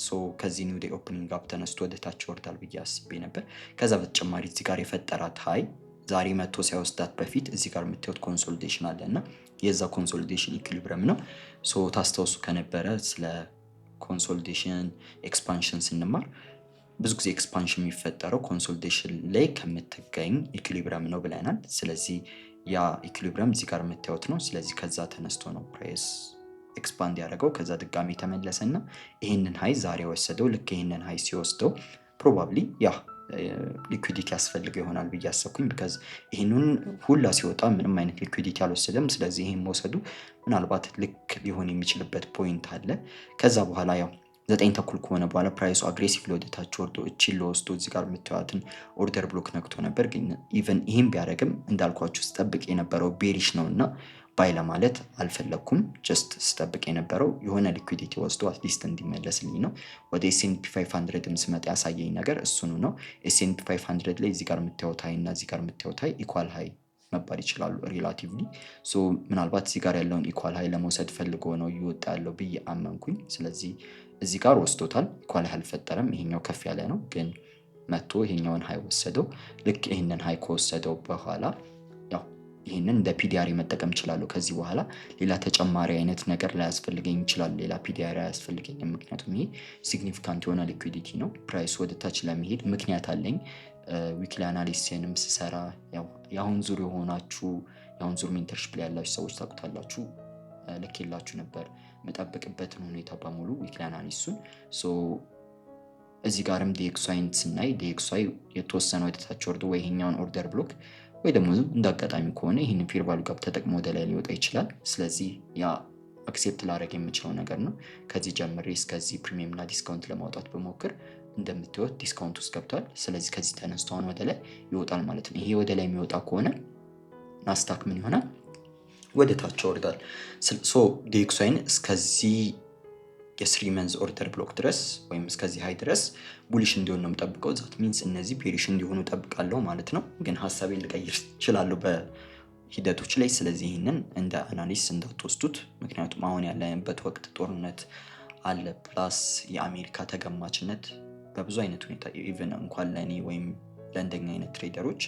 Speaker 1: So ከዚህ new day opening gap ተነስቶ ወደ ታች ይወርዳል ብዬ አስቤ ነበር። ከዛ በተጨማሪ እዚህ ጋር የፈጠራት high ዛሬ መጥቶ ሳይወስዳት በፊት እዚህ ጋር የምታዩት consolidation አለ እና የዛ consolidation equilibrium ነው። So ታስታውሱ ከነበረ ስለ consolidation expansion ስንማር ብዙ ጊዜ expansion የሚፈጠረው consolidation ላይ ከምትገኝ equilibrium ነው ብለናል። ስለዚህ ያ equilibrium እዚህ ጋር የምታዩት ነው። ስለዚህ ከዛ ተነስቶ ነው price expand ያደረገው። ከዛ ድጋሚ ተመለሰ እና ይህንን high ዛሬ ወሰደው። ልክ ይህንን high ሲወስደው probably ያ liquidity ያስፈልገው ይሆናል ብዬ አሰብኩኝ። Because ይህንን ሁላ ሲወጣ ምንም አይነት liquidity አልወሰደም። ስለዚህ ይህን መውሰዱ ምናልባት ልክ ሊሆን የሚችልበት point አለ። ከዛ በኋላ ያው 9:30 ከሆነ በኋላ price ኡ aggressively ወደታች ወርዶ እቺን ለወስዶ እዚህ ጋር የምታዩትን order block ነክቶ ነበር። ግን even ይህም ቢያደርግም እንዳልኳችሁ ስጠብቅ የነበረው bearish ነው እና buy ለማለት አልፈለግኩም። Just ስጠብቅ የነበረው የሆነ liquidity ወስዶ at least እንዲመለስልኝ ነው። ወደ S&P 500ም ስመጣ ያሳየኝ ነገር እሱኑ ነው። S&P 500 ላይ እዚህ ጋር የምታዩት high እና እዚህ ጋር የምታዩት high equal high መባል ይችላሉ relatively። So ምናልባት እዚህ ጋር ያለውን equal high ለመውሰድ ፈልጎ ነው እየወጣ ያለው ብዬ አመንኩኝ። ስለዚህ እዚህ ጋር ወስዶታል። Equal high አልፈጠረም። ይሄኛው ከፍ ያለ ነው፣ ግን መጥቶ ይሄኛውን high ወሰደው። ልክ ይህንን high ከወሰደው በኋላ ያው ይህንን እንደ PD array መጠቀም እችላለሁ። ከዚህ በኋላ ሌላ ተጨማሪ አይነት ነገር ላያስፈልገኝ ይችላል። ሌላ PD array አያስፈልገኝም። ምክንያቱም ይሄ significant የሆነ liquidity ነው። Price ወደ ታች ለመሄድ ምክንያት አለኝ። Weekly analysis ንም ስሰራ ያው የአሁን ዙር የሆናችሁ፣ የአሁን ዙር mentorship ላይ ያላችሁ ሰዎች ታውቁታላችሁ። ልኬላችሁ ነበር የምጠብቅበትን ሁኔታ በሙሉ weekly analysis ኡን። እዚህ ጋርም DXY ን ስናይ DXY የተወሰነ ወደታች ወርዶ ወይ ይሄኛውን order block ወይ ደግሞ እንደ አጋጣሚ ከሆነ ይህንን fair value gap ተጠቅሞ ወደ ላይ ሊወጣ ይችላል። ስለዚህ ያ accept ላደርግ የምችለው ነገር ነው። ከዚህ ጀምሬ እስከዚህ premium እና discount ለማውጣት ብሞክር እንደምታዩት discount ውስጥ ገብቷል። ስለዚህ ከዚህ ተነስቶ አሁን ወደ ላይ ይወጣል ማለት ነው። ይሄ ወደ ላይ የሚወጣ ከሆነ ናስዳክ ምን ይሆናል? ወደ ታች ይወርዳል። So DXY ን እስከዚህ የ 3 months order block ድረስ ወይም እስከዚህ high ድረስ bullish እንዲሆን ነው የምጠብቀው። That means እነዚህ bearish እንዲሆኑ ጠብቃለሁ ማለት ነው። ግን ሀሳቤን ልቀይር እችላለሁ በሂደቶች ላይ። ስለዚህ ይህንን እንደ analysis እንዳትወስዱት፣ ምክንያቱም አሁን ያለንበት ወቅት ጦርነት አለ፣ plus የአሜሪካ ተገማችነት በብዙ አይነት ሁኔታ even እንኳን ለእኔ ወይም ለእንደኛ አይነት trader ኦች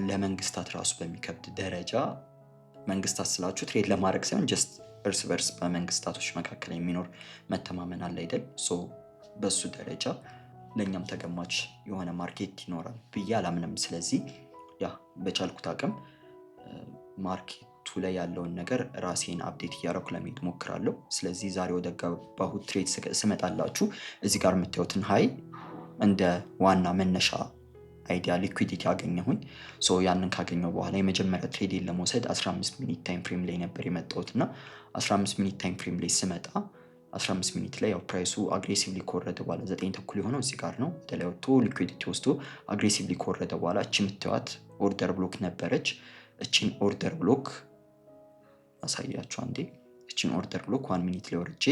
Speaker 1: ለመንግስታት ራሱ በሚከብድ ደረጃ፣ መንግስታት ስላችሁ trade ለማድረግ ሳይሆን just እርስ በርስ በመንግስታቶች መካከል የሚኖር መተማመን አለ አይደል? So በሱ ደረጃ ለእኛም ተገማች የሆነ market ይኖራል ብዬ አላምንም። ስለዚህ ያ በቻልኩት አቅም market ኡ ላይ ያለውን ነገር ራሴን update እያደረኩ ለመሄድ ሞክራለሁ። ስለዚህ ዛሬ ወደ ገባሁት trade ስመጣላችሁ እዚህ ጋር የምታዩትን high እንደ ዋና መነሻ idea liquidity አገኘሁኝ። So ያንን ካገኘው በኋላ የመጀመሪያ trade ኤን ለመውሰድ 15 minute time frame ላይ ነበር የመጣሁት እና 15 minute time frame ላይ ስመጣ 15 minute ላይ ያው price ኡ aggressively ከወረደ በኋላ፣ 9:30 የሆነው እዚህ ጋር ነው። ወደ ላይ ወጥቶ liquidity ወስዶ aggressively ከወረደ በኋላ እቺ የምታዩት order block ነበረች። እቺን order block አሳያችሁ አንዴ። እቺን order block 1 minute ላይ ወርጄ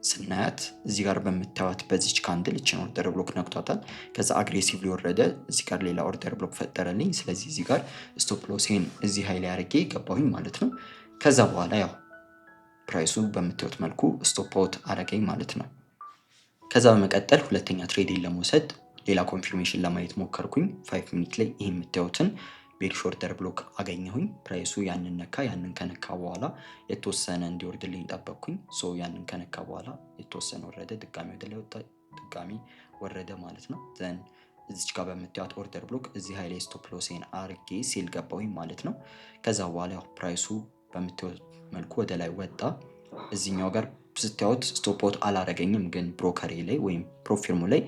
Speaker 1: ስናያት እዚህ ጋር በምታዩት በዚች candle እችን order block ነክቷታል። ከዛ aggressively ወረደ። እዚህ ጋር ሌላ order block ፈጠረልኝ። ስለዚህ እዚህ ጋር stop loss ኤን እዚህ high ላይ አድርጌ ገባሁኝ ማለት ነው። ከዛ በኋላ ያው price ኡ በምታዩት መልኩ stop out አረገኝ ማለት ነው። ከዛ በመቀጠል ሁለተኛ trade ኤን ለመውሰድ ሌላ confirmation ለማየት ሞከርኩኝ። 5 minute ላይ ይህ የምታዩትን bearish order block አገኘሁኝ። Price ኡ ያንን ነካ። ያንን ከነካ በኋላ የተወሰነ እንዲወርድልኝ ጠበቅኩኝ። So ያንን ከነካ በኋላ የተወሰነ ወረደ፣ ድጋሚ ወደ ላይ ወጣ፣ ድጋሚ ወረደ ማለት ነው። Then እዚች ጋር በምታዩት order block እዚህ high ላይ stop loss ኤን አርጌ sell ገባሁኝ ማለት ነው። ከዛ በኋላ ያው price ኡ በምታዩት መልኩ ወደ ላይ ወጣ። እዚህኛው ጋር ስታዩት stop out አላረገኝም፣ ግን broker ኤ ላይ ወይም prop firm ኡ ላይ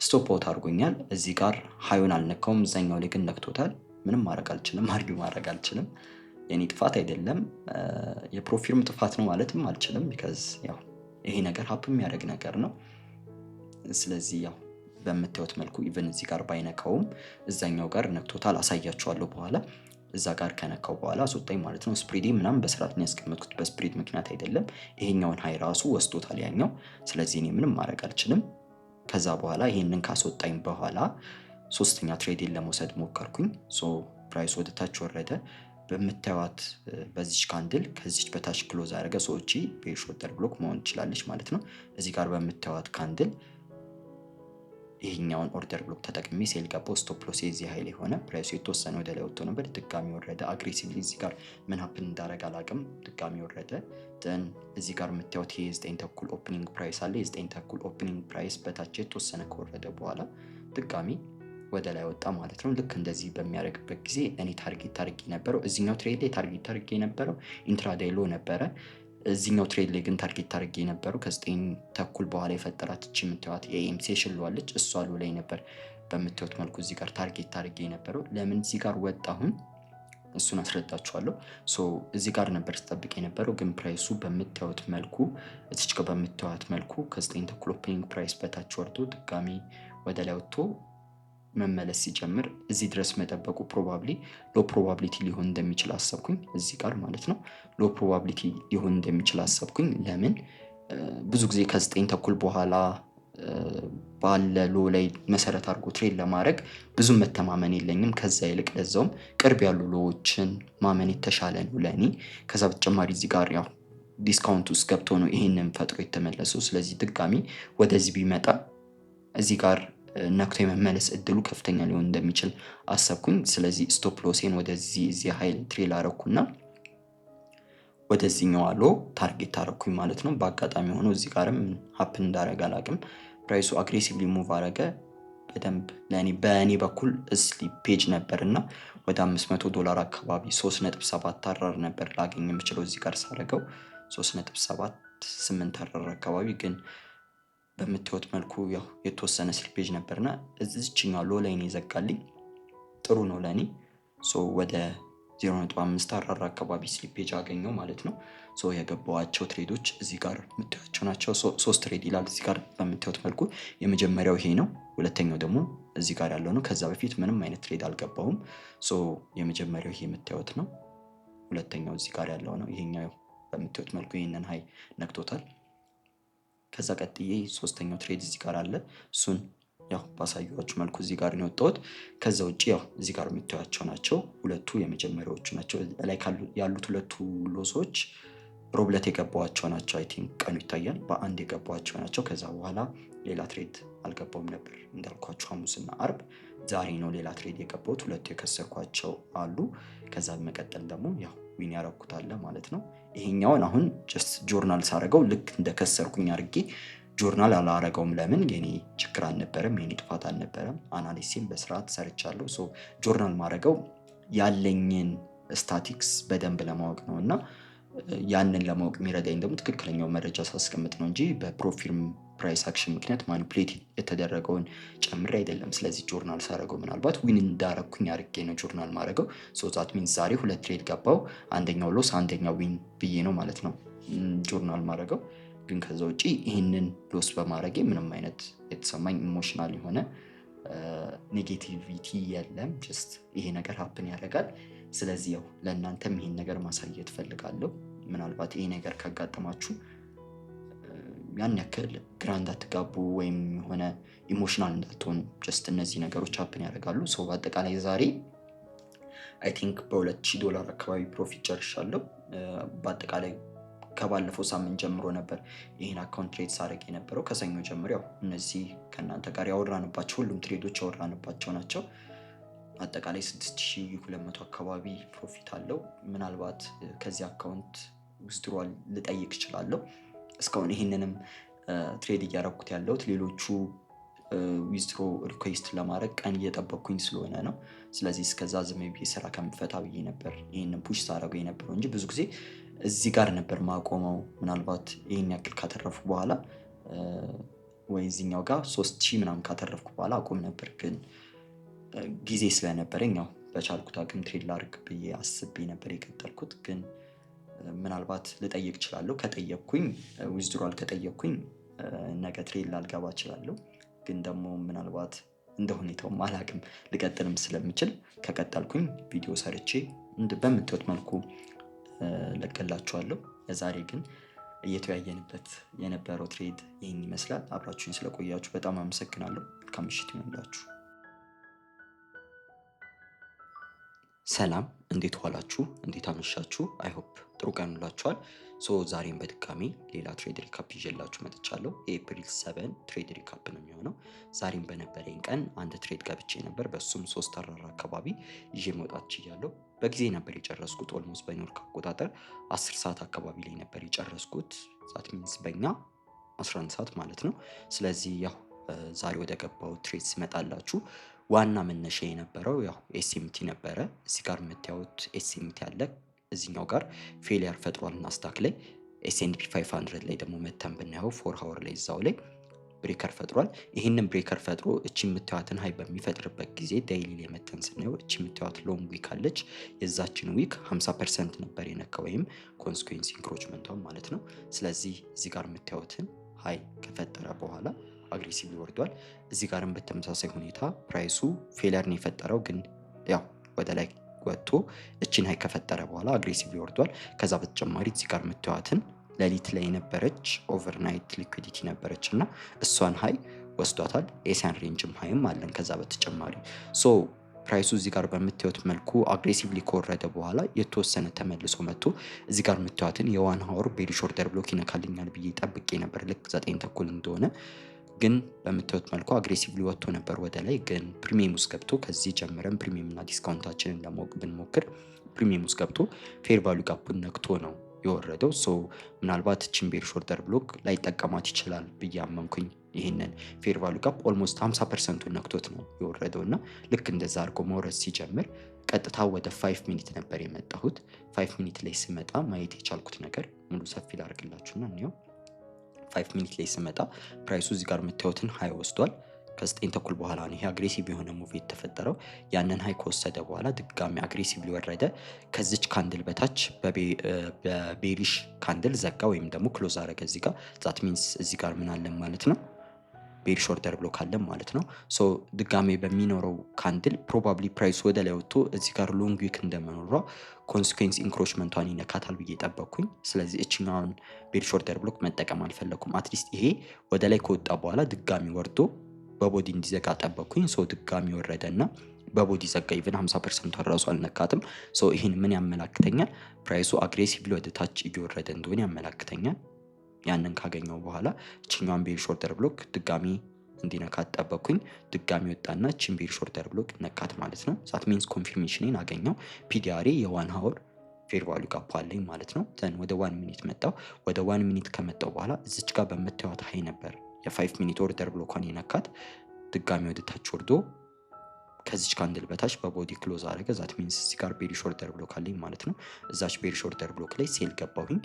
Speaker 1: stop out አድርጎኛል። እዚህ ጋር high ኡን አልነካውም፣ እዛኛው ላይ ግን ነክቶታል። ምንም ማድረግ አልችልም፣ argue ማድረግ አልችልም። የኔ ጥፋት አይደለም፣ የ prop firm ጥፋት ነው ማለትም አልችልም። Because ያው ይሄ ነገር happen የሚያደርግ ነገር ነው። ስለዚህ ያው በምታዩት መልኩ even እዚህ ጋር ባይነካውም እዛኛው ጋር ነክቶታል። አሳያችኋለሁ በኋላ። እዛ ጋር ከነካው በኋላ አስወጣኝ ማለት ነው። Spread ኤ ምናምን በስርዓት ነው ያስቀመጥኩት፣ በ spread ምክንያት አይደለም። ይሄኛውን high ራሱ ወስዶታል ያኛው። ስለዚህ እኔ ምንም ማድረግ አልችልም። ከዛ በኋላ ይሄንን ካስወጣኝ በኋላ ሶስተኛ trade ኤን ለመውሰድ ሞከርኩኝ። So price ወደ ታች ወረደ። በምታዩት በዚች candle ከዚች በታች close አደረገ። So እቺ bearish order block መሆን ትችላለች ማለት ነው። እዚህ ጋር በምታዩት candle ይሄኛውን order block ተጠቅሜ sell ገባው። Stop loss የዚህ high ላይ ሆነ። Price ኡ የተወሰነ ወደ ላይ ወጥቶ ነበር፣ ድጋሚ ወረደ aggressively። እዚህ ጋር ምን happen እንዳደረገ አላውቅም፣ ድጋሚ ወረደ። Then እዚህ ጋር የምታዩት ይሄ የ9:30 opening price አለ። የ9:30 opening price በታች የተወሰነ ከወረደ በኋላ ድጋሚ ወደ ላይ ወጣ ማለት ነው። ልክ እንደዚህ በሚያደርግበት ጊዜ እኔ target አድርጌ የነበረው እዚኛው trade ላይ target አድርጌ የነበረው intraday low ነበረ። እዚኛው trade ላይ ግን target አድርጌ የነበረው ከ9:30 በኋላ የፈጠራት እቺ የምታዩት የ AM session low አለች። እሷ low ላይ ነበር በምታዩት መልኩ እዚህ ጋር target አድርጌ የነበረው። ለምን እዚህ ጋር ወጣሁን? እሱን አስረዳችኋለሁ። So እዚህ ጋር ነበር ስጠብቅ የነበረው፣ ግን price ኡ በምታዩት መልኩ እዚች ጋር በምታዩት መልኩ ከ9:30 opening price በታች ወርዶ ድጋሚ ወደ ላይ ወጥቶ መመለስ ሲጀምር እዚህ ድረስ መጠበቁ probably low probability ሊሆን እንደሚችል አሰብኩኝ። እዚህ ጋር ማለት ነው low probability ሊሆን እንደሚችል አሰብኩኝ። ለምን? ብዙ ጊዜ ከ9:30 በኋላ ባለ low ላይ መሰረት አድርጎ trade ለማድረግ ብዙም መተማመን የለኝም። ከዛ ይልቅ ለዛውም ቅርብ ያሉ low ዎችን ማመን የተሻለ ነው ለእኔ። ከዛ በተጨማሪ እዚህ ጋር ያው discount ውስጥ ገብቶ ነው ይሄንን ፈጥሮ የተመለሰው። ስለዚህ ድጋሚ ወደዚህ ቢመጣ እዚህ ጋር ነክቶ የመመለስ እድሉ ከፍተኛ ሊሆን እንደሚችል አሰብኩኝ። ስለዚህ stop loss ኤን ወደዚህ እዚህ high trail አረኩና ወደዚህኛው low target አረኩኝ ማለት ነው። በአጋጣሚ ሆኖ እዚህ ጋርም happen እንዳረገ አላውቅም። Price ኡ aggressively move አረገ። በደንብ ለእኔ በእኔ በኩል slippage ነበር እና ወደ 500 ዶላር አካባቢ 3.7 RR ነበር ላገኝ የምችለው እዚህ ጋር ሳረገው 3.78 RR አካባቢ፣ ግን በምታዩት መልኩ ያው የተወሰነ slippage ነበርና እዚችኛው low ላይ ነው የዘጋልኝ። ጥሩ ነው ለእኔ። So ወደ 0.5 RR አካባቢ slippage አገኘው ማለት ነው። So የገባዋቸው trade ኦች እዚህ ጋር የምታዩቸው ናቸው። ሶስት trade ይላል እዚህ ጋር በምታዩት መልኩ። የመጀመሪያው ይሄ ነው። ሁለተኛው ደግሞ እዚህ ጋር ያለው ነው። ከዛ በፊት ምንም አይነት trade አልገባሁም። So የመጀመሪያው ይሄ የምታዩት ነው። ሁለተኛው እዚህ ጋር ያለው ነው። ይሄኛው በምታዩት መልኩ ይሄንን high ነክቶታል። ከዛ ቀጥዬ ሶስተኛው trade እዚህ ጋር አለ። እሱን ያው ባሳየኋችሁ መልኩ እዚህ ጋር ነው የወጣሁት። ከዛ ውጭ ያው እዚህ ጋር የምታዩቸው ናቸው። ሁለቱ የመጀመሪያዎቹ ናቸው። ላይ ያሉት ሁለቱ loss ኦች ሮብ ዕለት የገባኋቸው ናቸው። I think ቀኑ ይታያል። በአንድ የገባኋቸው ናቸው። ከዛ በኋላ ሌላ trade አልገባውም ነበር እንዳልኳችሁ ሐሙስና አርብ። ዛሬ ነው ሌላ trade የገባሁት። ሁለቱ የከሰርኳቸው አሉ። ከዛ በመቀጠል ደግሞ ያው win ያረኩት አለ ማለት ነው። ይሄኛውን አሁን just journal ሳረገው ልክ እንደከሰርኩኝ አድርጌ ጆርናል አላረገውም። ለምን? የኔ ችግር አልነበረም፣ የኔ ጥፋት አልነበረም። Analysis ኤን በስርዓት ሰርቻለሁ። So journal ማድረገው ያለኝን ስታቲክስ በደንብ ለማወቅ ነው እና ያንን ለማወቅ የሚረዳኝ ደግሞ ትክክለኛው መረጃ ሳስቀምጥ ነው እንጂ በ prop firm price action ምክንያት manipulate የተደረገውን ጨምሬ አይደለም። ስለዚህ ጆርናል ሳረገው ምናልባት win እንዳረግኩኝ አድርጌ ነው ጆርናል ማድረገው። So that means ዛሬ ሁለት trade ገባው፣ አንደኛው loss አንደኛው win ብዬ ነው ማለት ነው ጆርናል ማድረገው። ግን ከዛ ውጪ ይህንን loss በማድረጌ ምንም አይነት የተሰማኝ emotional የሆነ negativity የለም። Just ይሄ ነገር happen ያደርጋል። ስለዚህ ያው ለእናንተም ይሄን ነገር ማሳየት ፈልጋለሁ። ምናልባት ይሄ ነገር ካጋጠማችሁ ያን ያክል ግራ እንዳትጋቡ ወይም የሆነ emotional እንዳትሆኑ፣ just እነዚህ ነገሮች happen ያደርጋሉ። So በአጠቃላይ ዛሬ I think በ2000 ዶላር አካባቢ profit ጨርሻለሁ። በአጠቃላይ ከባለፈው ሳምንት ጀምሮ ነበር ይህን account trade ሳደርግ የነበረው፣ ከሰኞ ጀምሮ። ያው እነዚህ ከእናንተ ጋር ያወራንባቸው ሁሉም trade ኦች ያወራንባቸው ናቸው። አጠቃላይ 6200 አካባቢ profit አለው። ምናልባት ከዚህ account withdrawal ልጠይቅ እችላለሁ። እስካሁን ይህንንም trade እያደረኩት ያለሁት ሌሎቹ withdraw request ለማድረግ ቀን እየጠበቅኩኝ ስለሆነ ነው። ስለዚህ እስከዛ ዝም ብዬ ስራ ከምፈታ ብዬ ነበር ይህንን push ሳደርገው የነበረው እንጂ ብዙ ጊዜ እዚህ ጋር ነበር ማቆመው። ምናልባት ይህን ያክል ካተረፍኩ በኋላ ወይ እዚኛው ጋር 3000 ምናምን ካተረፍኩ በኋላ አቆም ነበር። ግን ጊዜ ስለነበረኝ ያው በቻልኩት አቅም trade ላድርግ ብዬ አስቤ ነበር የቀጠልኩት። ግን ምናልባት ልጠይቅ እችላለሁ። ከጠየቅኩኝ፣ withdrawal ከጠየቅኩኝ ነገ trade ላልገባ እችላለሁ። ግን ደግሞ ምናልባት እንደ ሁኔታውም አላቅም ልቀጥልም ስለምችል ከቀጠልኩኝ ቪዲዮ ሰርቼ በምታዩት መልኩ ለቅላችኋለሁ። ለዛሬ ግን እየተወያየንበት የነበረው trade ይህን ይመስላል። አብራችሁኝ ስለቆያችሁ በጣም አመሰግናለሁ። መልካም ምሽት ይሁንላችሁ። ሰላም፣ እንዴት ዋላችሁ? እንዴት አመሻችሁ? I hope ጥሩ ቀን ውላችኋል። So ዛሬም በድጋሚ ሌላ trade recap ይዤላችሁ መጥቻለሁ። የኤፕሪል 7 trade recap ነው የሚሆነው። ዛሬም በነበረኝ ቀን አንድ trade ገብቼ ነበር። በሱም 3 RR አካባቢ ይዤ መውጣት ችያለሁ። በጊዜ ነበር የጨረስኩት። Almost በኒውዮርክ አቆጣጠር 10 ሰዓት አካባቢ ላይ ነበር የጨረስኩት። That means በእኛ 11 ሰዓት ማለት ነው። ስለዚህ ያው ዛሬ ወደ ገባው trade ስመጣላችሁ ዋና መነሻ የነበረው ያው SMT ነበረ። እዚህ ጋር የምታዩት SMT አለ። እዚኛው ጋር failure ፈጥሯል ናስዳክ ላይ። S&P 500 ላይ ደግሞ መተን ብናየው 4 hour ላይ እዛው ላይ breaker ፈጥሯል። ይህንን breaker ፈጥሮ እቺ የምታዩትን high በሚፈጥርበት ጊዜ daily ላይ መተን ስናየው እቺ የምታዩት long wick አለች። የዛችን wick 50% ነበር የነካ ወይም consequence encroachment ቷን ማለት ነው። ስለዚህ እዚህ ጋር የምታዩትን high ከፈጠረ በኋላ aggressive ወርዷል። እዚህ ጋርም በተመሳሳይ ሁኔታ price ኡ failure ን የፈጠረው ግን ያው ወደ ላይ ወጥቶ እችን high ከፈጠረ በኋላ aggressive ወርዷል። ከዛ በተጨማሪ እዚህ ጋር የምታዩትን ሌሊት ላይ የነበረች overnight liquidity ነበረች እና እሷን high ወስዷታል። Asian range ም high ም አለን። ከዛ በተጨማሪ so price ኡ እዚህ ጋር በምታዩት መልኩ aggressively ከወረደ በኋላ የተወሰነ ተመልሶ መጥቶ እዚህ ጋር የምታዩትን የ 1 hour bearish order block ይነካልኛል ብዬ ጠብቄ ነበር ልክ 9:30 እንደሆነ። ግን በምታዩት መልኩ aggressively ወጥቶ ነበር ወደ ላይ። ግን premium ውስጥ ገብቶ፣ ከዚህ ጀምረን premium እና discount ኣችንን ለማወቅ ብንሞክር፣ premium ውስጥ ገብቶ fair value gap ኡን ነክቶ ነው የወረደው። So ምናልባት እችን bearish order block ላይጠቀማት ይችላል ብዬ አመንኩኝ። ይህንን fair value gap almost 50% ኡን ነክቶት ነው የወረደው እና ልክ እንደዛ አድርጎ መውረድ ሲጀምር ቀጥታ ወደ 5 minute ነበር የመጣሁት። 5 minute ላይ ስመጣ ማየት የቻልኩት ነገር፣ ሙሉ ሰፊ ላርግላችሁና እንየው። 5 minute ላይ ስመጣ price ኡ እዚህ ጋር የምታዩትን high ወስዷል። ከ9:30 በኋላ ነው ይሄ aggressive የሆነ move የተፈጠረው። ያንን high ከወሰደ በኋላ ድጋሚ aggressive ወረደ። ከዚች candle በታች በ bearish candle ዘጋ ወይም ደግሞ close አረገ እዚህ ጋር። That means እዚህ ጋር ምን አለን ማለት ነው? Bearish order block አለን ማለት ነው። So ድጋሜ በሚኖረው candle probably price ወደ ላይ ወጥቶ እዚህ ጋር long wick እንደመኖሯ consequence encroachment ቷን ይነካታል ብዬ ጠበቅኩኝ። ስለዚህ እችኛውን bearish order block መጠቀም አልፈለኩም። At least ይሄ ወደ ላይ ከወጣ በኋላ ድጋሚ ወርዶ በ body እንዲዘጋ ጠበቅኩኝ። So ድጋሚ ወረደ እና በ body ዘጋ። Even 50% ራሱ አልነካትም። So ይህን ምን ያመላክተኛል? Price ኡ aggressively ወደ ታች እየወረደ እንደሆነ ያመላክተኛል። ያንን ካገኘው በኋላ እችኛዋን bearish order block ድጋሚ እንዲነካት ጠበቅኩኝ። ድጋሚ ወጣና እችን bearish order block ነካት ማለት ነው። That means confirmation ኔን አገኘው። PD array የ 1 hour fair value gap አለኝ ማለት ነው። Then ወደ 1 minute መጣው። ወደ 1 minute ከመጣው በኋላ እዚች ጋር በምታዩት high ነበር የ 5 minute order block ኳን የነካት። ድጋሚ ወደ ታች ወርዶ ከዚች candle በታች በ body close አደረገ። That means እዚህ ጋር bearish order block አለኝ ማለት ነው። እዛች bearish order block ላይ sell ገባሁኝ።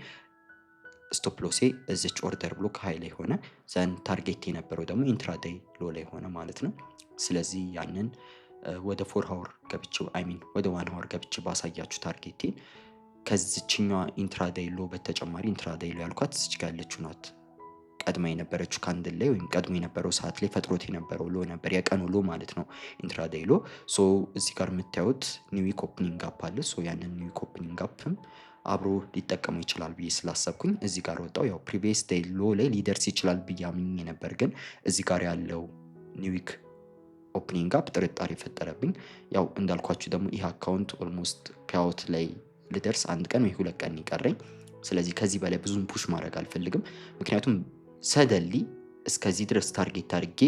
Speaker 1: Stop loss ኤ እዚች order block high ላይ ሆነ። Then target የነበረው ደግሞ intraday low ላይ ሆነ ማለት ነው። ስለዚህ ያንን ወደ 4 hour ገብቼ፣ I mean ወደ 1 hour ገብቼ ባሳያችሁ target ኤን ከዚችኛዋ intraday low በተጨማሪ፣ intraday low ያልኳት እዚች ጋር ያለችው ናት። ቀድማ የነበረችው candle ላይ ወይም ቀድሞ የነበረው ሰዓት ላይ ፈጥሮት የነበረው low ነበር፣ የቀኑ low ማለት ነው intraday low። So እዚህ ጋር የምታዩት new week opening gap አለ። So ያንን new week opening gap ም አብሮ ሊጠቀሙ ይችላል ብዬ ስላሰብኩኝ እዚህ ጋር ወጣው። ያው previous day low ላይ ሊደርስ ይችላል ብዬ አምኜ ነበር፣ ግን እዚህ ጋር ያለው new week opening gap ጥርጣሬ ፈጠረብኝ። ያው እንዳልኳችሁ ደግሞ ይህ account almost payout ላይ ልደርስ አንድ ቀን ወይ 2 ቀን ይቀረኝ። ስለዚህ ከዚህ በላይ ብዙም push ማድረግ አልፈልግም። ምክንያቱም suddenly እስከዚህ ድረስ target አድርጌ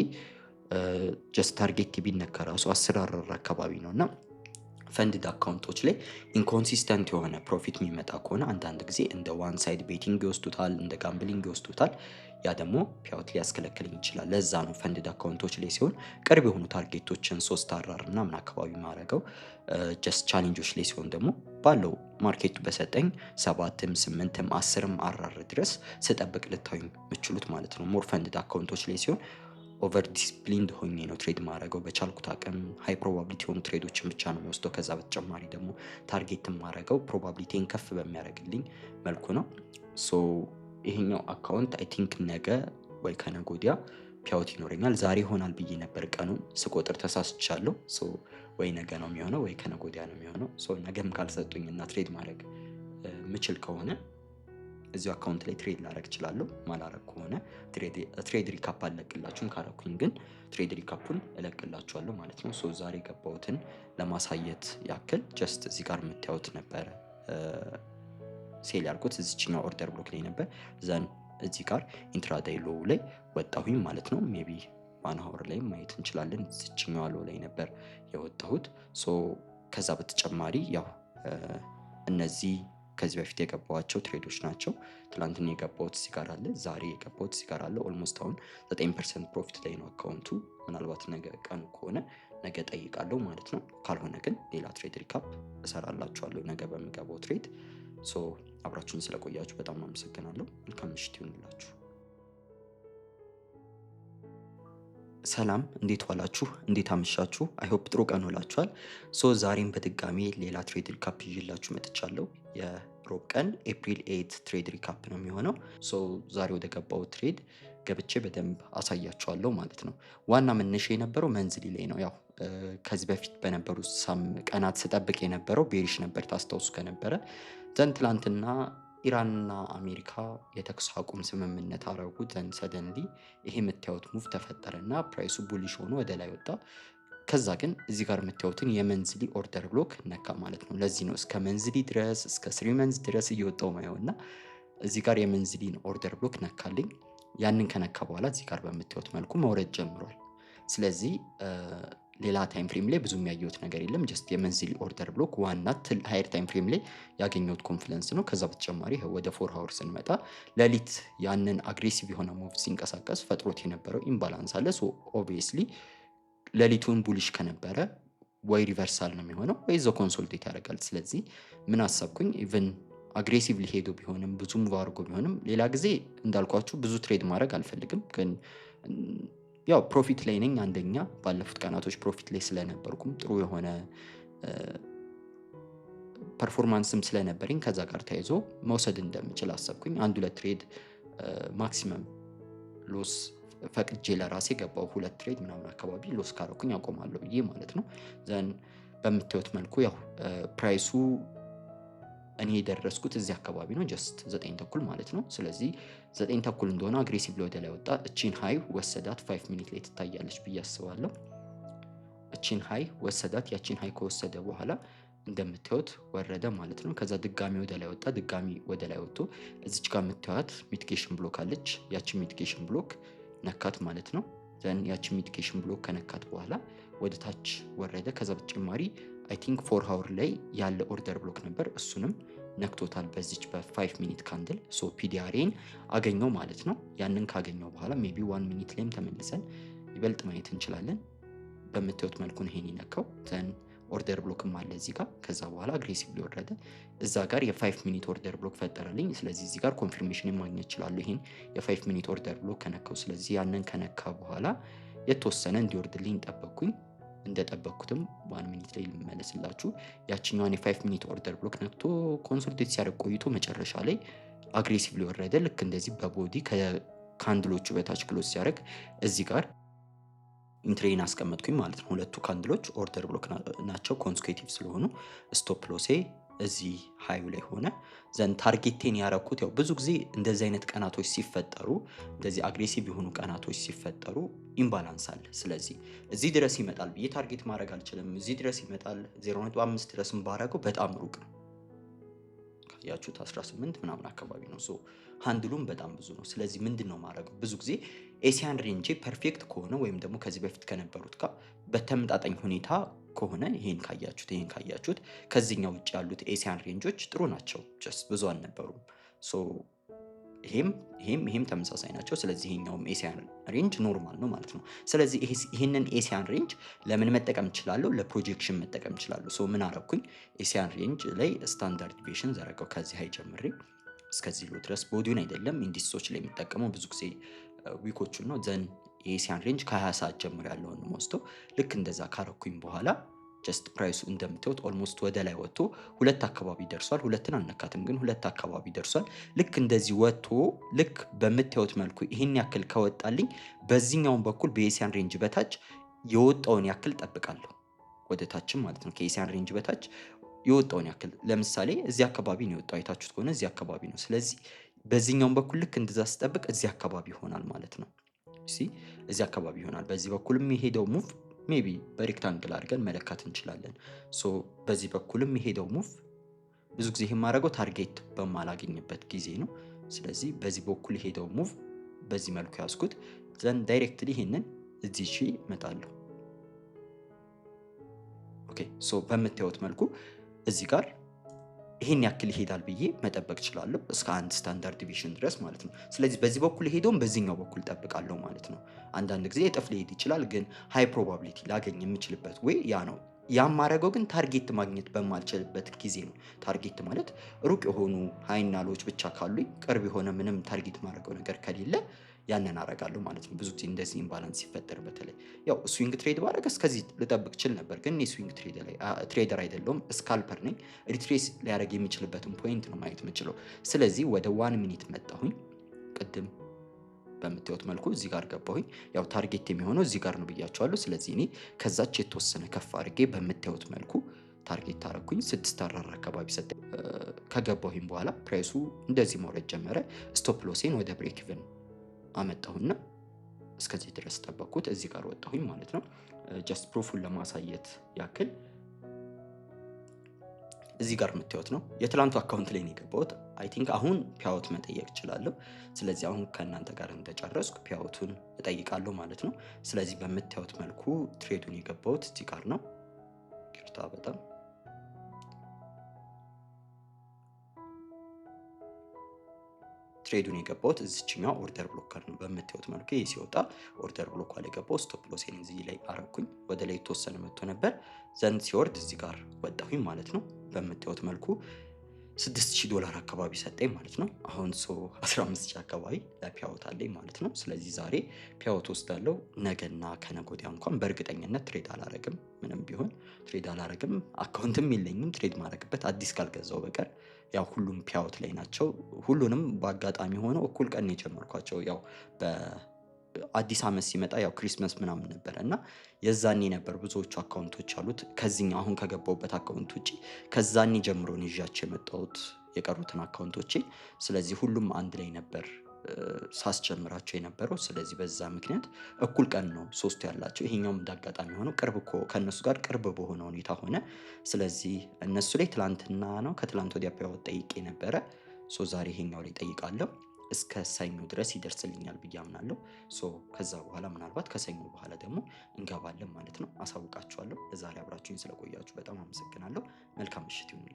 Speaker 1: just target ቢነካ ራሱ 10 RR አካባቢ ነው እና funded account ኦች ላይ inconsistent የሆነ profit የሚመጣ ከሆነ አንዳንድ ጊዜ እንደ one side betting ይወስዱታል፣ እንደ gambling ይወስዱታል። ያ ደግሞ payout ሊያስከለክለኝ ይችላል። ለዛ ነው funded account ኦች ላይ ሲሆን ቅርብ የሆኑ target ኦችን 3 RR ምናምን አካባቢ ማድረገው። Just challenge ኦች ላይ ሲሆን ደግሞ ባለው market ኡ በሰጠኝ 7ም 8ም 10ም RR ድረስ ስጠብቅ ልታዩ የምችሉት ማለት ነው። More funded account ኦች ላይ ሲሆን over disciplined ሆኜ ነው trade ማድረገው። በቻልኩት አቅም high probability የሆኑ trade ኦችን ብቻ ነው የምወስደው። ከዛ በተጨማሪ ደግሞ target የማደርገው probability ን ከፍ በሚያደርግልኝ መልኩ ነው። So ይሄኛው account I think ነገ ወይ ከነገ ወዲያ Payout ይኖረኛል። ዛሬ ይሆናል ብዬ ነበር፣ ቀኑን ስቆጥር ተሳስቻለሁ። ወይ ነገ ነው የሚሆነው ወይ ከነገ ወዲያ ነው የሚሆነው። ነገም ካልሰጡኝ እና trade ማድረግ ምችል ከሆነ እዚሁ account ላይ trade ላረግ እችላለሁ። ማላረግ ከሆነ trade recap አልለቅላችሁም። ካረኩኝ ግን trade recap ኡን እለቅላችኋለሁ ማለት ነው። So ዛሬ የገባሁትን ለማሳየት ያክል just እዚህ ጋር የምታዩት ነበረ sell ያልኩት፣ እዚችኛው order block ላይ ነበር። Then እዚህ ጋር intraday low ላይ ወጣሁኝ ማለት ነው። Maybe 1 hour ላይ ማየት እንችላለን። እዚችኛዋ low ላይ ነበር የወጣሁት። So ከዛ በተጨማሪ ያው እነዚህ ከዚህ በፊት የገባኋቸው trade ኦች ናቸው። ትላንትና የገባሁት እዚህ ጋር አለ፣ ዛሬ የገባሁት እዚህ ጋር አለ። Almost አሁን 9% profit ላይ ነው account ኡ። ምናልባት ነገ ቀኑ ከሆነ ነገ ጠይቃለሁ ማለት ነው። ካልሆነ ግን ሌላ trade recap እሰራላችኋለሁ ነገ በምገባው trade። So አብራችሁን ስለቆያችሁ በጣም አመሰግናለሁ። መልካም ምሽት ይሁንላችሁ። ሰላም፣ እንዴት ዋላችሁ? እንዴት አመሻችሁ? I hope ጥሩ ቀን ውላችኋል። So ዛሬም በድጋሚ ሌላ trade recap ይዤላችሁ መጥቻለሁ። የሮብ ቀን April 8 trade recap ነው የሚሆነው። So ዛሬ ወደ ገባው trade ገብቼ በደንብ አሳያችኋለሁ ማለት ነው። ዋና መነሻ የነበረው monthly ላይ ነው። ያው ከዚህ በፊት በነበሩ ቀናት ስጠብቅ የነበረው bearish ነበር ታስታውሱ ከነበረ። Then ትላንትና ኢራንና አሜሪካ የተኩስ አቁም ስምምነት አረጉ። Then suddenly ይሄ የምታዩት move ተፈጠረና price ኡ bullish ሆኖ ወደ ላይ ወጣ። ከዛ ግን እዚህ ጋር የምታዩትን የ monthly order block ነካ ማለት ነው። ለዚህ ነው እስከ monthly ድረስ፣ እስከ 3 months ድረስ እየወጣው ማየው። እና እዚህ ጋር የ monthly ን order block ነካልኝ። ያንን ከነካ በኋላ እዚህ ጋር በምታዩት መልኩ መውረድ ጀምሯል። ስለዚህ ሌላ time frame ላይ ብዙ የሚያየሁት ነገር የለም። Just የ monthly order block ዋና higher time frame ላይ ያገኘሁት confluence ነው። ከዛ በተጨማሪ ወደ 4 hour ስንመጣ ሌሊት ያንን aggressive የሆነ move ሲንቀሳቀስ ፈጥሮት የነበረው imbalance አለ። So obviously ሌሊቱን bullish ከነበረ ወይ reversal ነው የሚሆነው ወይ እዛው consolidate ያደርጋል። ስለዚህ ምን አሰብኩኝ? Even aggressively ሄዶ ቢሆንም፣ ብዙ move አድርጎ ቢሆንም፣ ሌላ ጊዜ እንዳልኳችሁ ብዙ trade ማድረግ አልፈልግም፣ ግን ያው profit ላይ ነኝ። አንደኛ ባለፉት ቀናቶች profit ላይ ስለነበርኩም፣ ጥሩ የሆነ performance ም ስለነበረኝ ከዛ ጋር ተያይዞ መውሰድ እንደምችል አሰብኩኝ። አንድ ሁለት trade maximum loss ፈቅጄ ለራሴ ገባው። ሁለት trade ምናምን አካባቢ loss ካረኩኝ አቆማለሁ ብዬ ማለት ነው። Then በምታዩት መልኩ ያው price ኡ እኔ የደረስኩት እዚህ አካባቢ ነው፣ just 9:30 ማለት ነው። ስለዚህ 9:30 እንደሆነ aggressive ወደ ላይ ወጣ። እቺን high ወሰዳት። 5 minute ላይ ትታያለች ብዬ አስባለሁ። እቺን high ወሰዳት። ያቺን high ከወሰደ በኋላ እንደምታዩት ወረደ ማለት ነው። ከዛ ድጋሚ ወደ ላይ ወጣ። ድጋሚ ወደ ላይ ወጥቶ እዚች ጋር የምታዩት mitigation block አለች። ያቺን mitigation block ነካት ማለት ነው። Then ያቺን mitigation block ከነካት በኋላ ወደ ታች ወረደ። ከዛ በተጨማሪ I think 4 hour ላይ ያለ order block ነበር፣ እሱንም ነክቶታል በዚች በ 5 minute candle። So PD array ን አገኘው ማለት ነው። ያንን ካገኘው በኋላ maybe 1 minute ላይም ተመልሰን ይበልጥ ማየት እንችላለን። በምታዩት መልኩ ነው ይሄን የነካው። Then order block ም አለ እዚህ ጋር። ከዛ በኋላ aggressively ወረደ። እዛ ጋር የ 5 minute order block ፈጠረልኝ። ስለዚህ እዚህ ጋር confirmation ማግኘት እችላለሁ ይሄን የ 5 minute order block ከነካው። ስለዚህ ያንን ከነካ በኋላ የተወሰነ እንዲወርድልኝ ጠበቅኩኝ። እንደጠበቅኩትም 1 minute ላይ ልመለስላችሁ። ያችኛዋን የ 5 minute order block ነክቶ consolidate ሲያደርግ ቆይቶ መጨረሻ ላይ aggressively ወረደ። ልክ እንደዚህ በ body ከ candle ኦቹ በታች close ሲያደርግ እዚህ ጋር entry ን አስቀመጥኩኝ ማለት ነው። ሁለቱ candle ኦች order block ናቸው consecutive ስለሆኑ stop loss ኤ እዚህ high ኡ ላይ ሆነ። Then target ኤን ያረኩት፣ ያው ብዙ ጊዜ እንደዚህ አይነት ቀናቶች ሲፈጠሩ፣ እንደዚህ aggressive የሆኑ ቀናቶች ሲፈጠሩ imbalance አለ። ስለዚህ እዚህ ድረስ ይመጣል ብዬ target ማድረግ አልችልም። እዚህ ድረስ ይመጣል፣ 0.5 ድረስም ባረገው በጣም ሩቅ ነው። ካያችሁት 18 ምናምን አካባቢ ነው። So handle ኡም በጣም ብዙ ነው። ስለዚህ ምንድን ነው ማድረገው? ብዙ ጊዜ Asian range perfect ከሆነ ወይም ደግሞ ከዚህ በፊት ከነበሩት ጋር በተመጣጣኝ ሁኔታ ከሆነ፣ ይሄን ካያችሁት ከዚህኛው ውጭ ያሉት Asian range ኦች ጥሩ ናቸው። Just ብዙ አልነበሩም። So ይሄም ይሄም ይሄም ተመሳሳይ ናቸው። ስለዚህ ይሄኛውም Asian range normal ነው ማለት ነው። ስለዚህ ይሄንን Asian range ለምን መጠቀም እችላለሁ? ለ projection መጠቀም እችላለሁ። So ምን አረኩኝ? Asian range ላይ standard deviation ዘረጋው፣ ከዚህ high ጀምሬ እስከዚህ low ድረስ። Body ውን አይደለም፣ indices ኦች ላይ የሚጠቀመው ብዙ ጊዜ wick ኦቹን ነው። Then የ Asian range ከ20 ሰዓት ጀምሮ ያለውን ወስዶ ልክ እንደዛ ካረኩኝ በኋላ Just price ኡ እንደምታዩት almost ወደ ላይ ወጥቶ ሁለት አካባቢ ደርሷል። ሁለትን አልነካትም፣ ግን ሁለት አካባቢ ደርሷል። ልክ እንደዚህ ወጥቶ ልክ በምታዩት መልኩ ይህን ያክል ከወጣልኝ በዚህኛውን በኩል በ Asian range በታች የወጣውን ያክል ጠብቃለሁ፣ ወደ ታችም ማለት ነው። ከ Asian range በታች የወጣውን ያክል፣ ለምሳሌ እዚህ አካባቢ ነው የወጣው፣ አይታችሁት ከሆነ እዚህ አካባቢ ነው። ስለዚህ በዚህኛውን በኩል ልክ እንደዛ ስጠብቅ እዚህ አካባቢ ይሆናል ማለት ነው። See፣ እዚህ አካባቢ ይሆናል። በዚህ በኩልም የሄደው move maybe በ rectangle አድርገን መለካት እንችላለን። So በዚህ በኩልም የሄደው move፣ ብዙ ጊዜ የማደርገው target በማላገኝበት ጊዜ ነው። ስለዚህ በዚህ በኩል የሄደው move በዚህ መልኩ ያዝኩት፣ then directly ይሄንን እዚህ ሺ እመጣለሁ። Okay, so በምታዩት መልኩ እዚህ ጋር ይሄን ያክል ይሄዳል ብዬ መጠበቅ እችላለሁ፣ እስከ አንድ standard deviation ድረስ ማለት ነው። ስለዚህ በዚህ በኩል ሄደውም በዚህኛው በኩል ጠብቃለሁ ማለት ነው። አንዳንድ ጊዜ እጥፍ ሊሄድ ይችላል፣ ግን high probability ላገኝ የምችልበት way ያ ነው። ያም ማድረገው ግን target ማግኘት በማልችልበት ጊዜ ነው። Target ማለት ሩቅ የሆኑ high ና low ዎች ብቻ ካሉኝ፣ ቅርብ የሆነ ምንም target ማድረገው ነገር ከሌለ ያንን አረጋለሁ ማለት ነው። ብዙ ጊዜ እንደዚህ imbalance ሲፈጠር በተለይ ያው swing trade ባረግ እስከዚህ ልጠብቅ ችል ነበር፣ ግን እኔ swing trader አይደለሁም፣ scalper ነኝ። Retrace ሊያደርግ የሚችልበትን point ነው ማየት የምችለው። ስለዚህ ወደ 1 minute መጣሁኝ። ቅድም በምታዩት መልኩ እዚህ ጋር ገባሁኝ። ያው target የሚሆነው እዚህ ጋር ነው ብያቸዋለሁ። ስለዚህ እኔ ከዛች የተወሰነ ከፍ አድርጌ በምታዩት መልኩ target አረኩኝ። ስድስት RR አካባቢ ሰጠ። ከገባሁኝ በኋላ price ኡ እንደዚህ መውረድ ጀመረ። Stop loss ኤን ወደ break even አመጣሁና እስከዚህ ድረስ ጠበቅኩት። እዚህ ጋር ወጣሁኝ ማለት ነው። Just proof ኡን ለማሳየት ያክል እዚህ ጋር የምታዩት ነው። የትላንቱ account ላይ ነው የገባሁት። I think አሁን payout መጠየቅ እችላለሁ። ስለዚህ አሁን ከእናንተ ጋር እንደጨረስኩ payout ኡን እጠይቃለሁ ማለት ነው። ስለዚህ በምታዩት መልኩ trade ኡን የገባሁት እዚህ ጋር ነው። ይቅርታ በጣም፣ trade ኡን የገባሁት እዚችኛው order block ጋር ነው። በምታዩት መልኩ ይህ ሲወጣ order block ላይ ገባው። Stop loss ኤን እዚህ ላይ አረኩኝ። ወደ ላይ የተወሰነ መጥቶ ነበር፣ then ሲወርድ እዚህ ጋር ወጣሁኝ ማለት ነው። በምታዩት መልኩ 6000 ዶላር አካባቢ ሰጠኝ ማለት ነው። አሁን so 15,000 አካባቢ ለ payout አለኝ ማለት ነው። ስለዚህ ዛሬ payout ወስዳለሁ። ነገና ከነገ ወዲያ እንኳን በእርግጠኝነት trade አላረግም። ምንም ቢሆን trade አላረግም። Account ም የለኝም trade ማድረግበት አዲስ ካልገዛው በቀር። ያው ሁሉም payout ላይ ናቸው። ሁሉንም በአጋጣሚ ሆነው እኩል ቀን የጀመርኳቸው፣ ያው በአዲስ ዓመት ሲመጣ ያው Christmas ምናምን ነበረ እና የዛኔ ነበር ብዙዎቹ account ኦች አሉት፣ ከዚህኛው አሁን ከገባሁበት account ውጭ ከዛኔ ጀምሮ ነው ይዣቸው የመጣሁት የቀሩትን account ኦቼ። ስለዚህ ሁሉም አንድ ላይ ነበር ሳስጀምራቸው የነበረው። ስለዚህ በዛ ምክንያት እኩል ቀን ነው ሶስቱ ያላቸው። ይሄኛውም እንዳጋጣሚ ሆነው ቅርብ ከእነሱ ጋር ቅርብ በሆነ ሁኔታ ሆነ። ስለዚህ እነሱ ላይ ትላንትና ነው ከትላንት ወዲያ payout ጠይቄ ነበረ። So ዛሬ ይሄኛው ላይ ጠይቃለሁ። እስከ ሰኞ ድረስ ይደርስልኛል ብዬ አምናለሁ። So ከዛ በኋላ ምናልባት ከሰኞ በኋላ ደግሞ እንገባለን ማለት ነው። አሳውቃችኋለሁ። ለዛሬ አብራችሁኝ ስለቆያችሁ በጣም አመሰግናለሁ። መልካም ምሽት ይሁንላችሁ።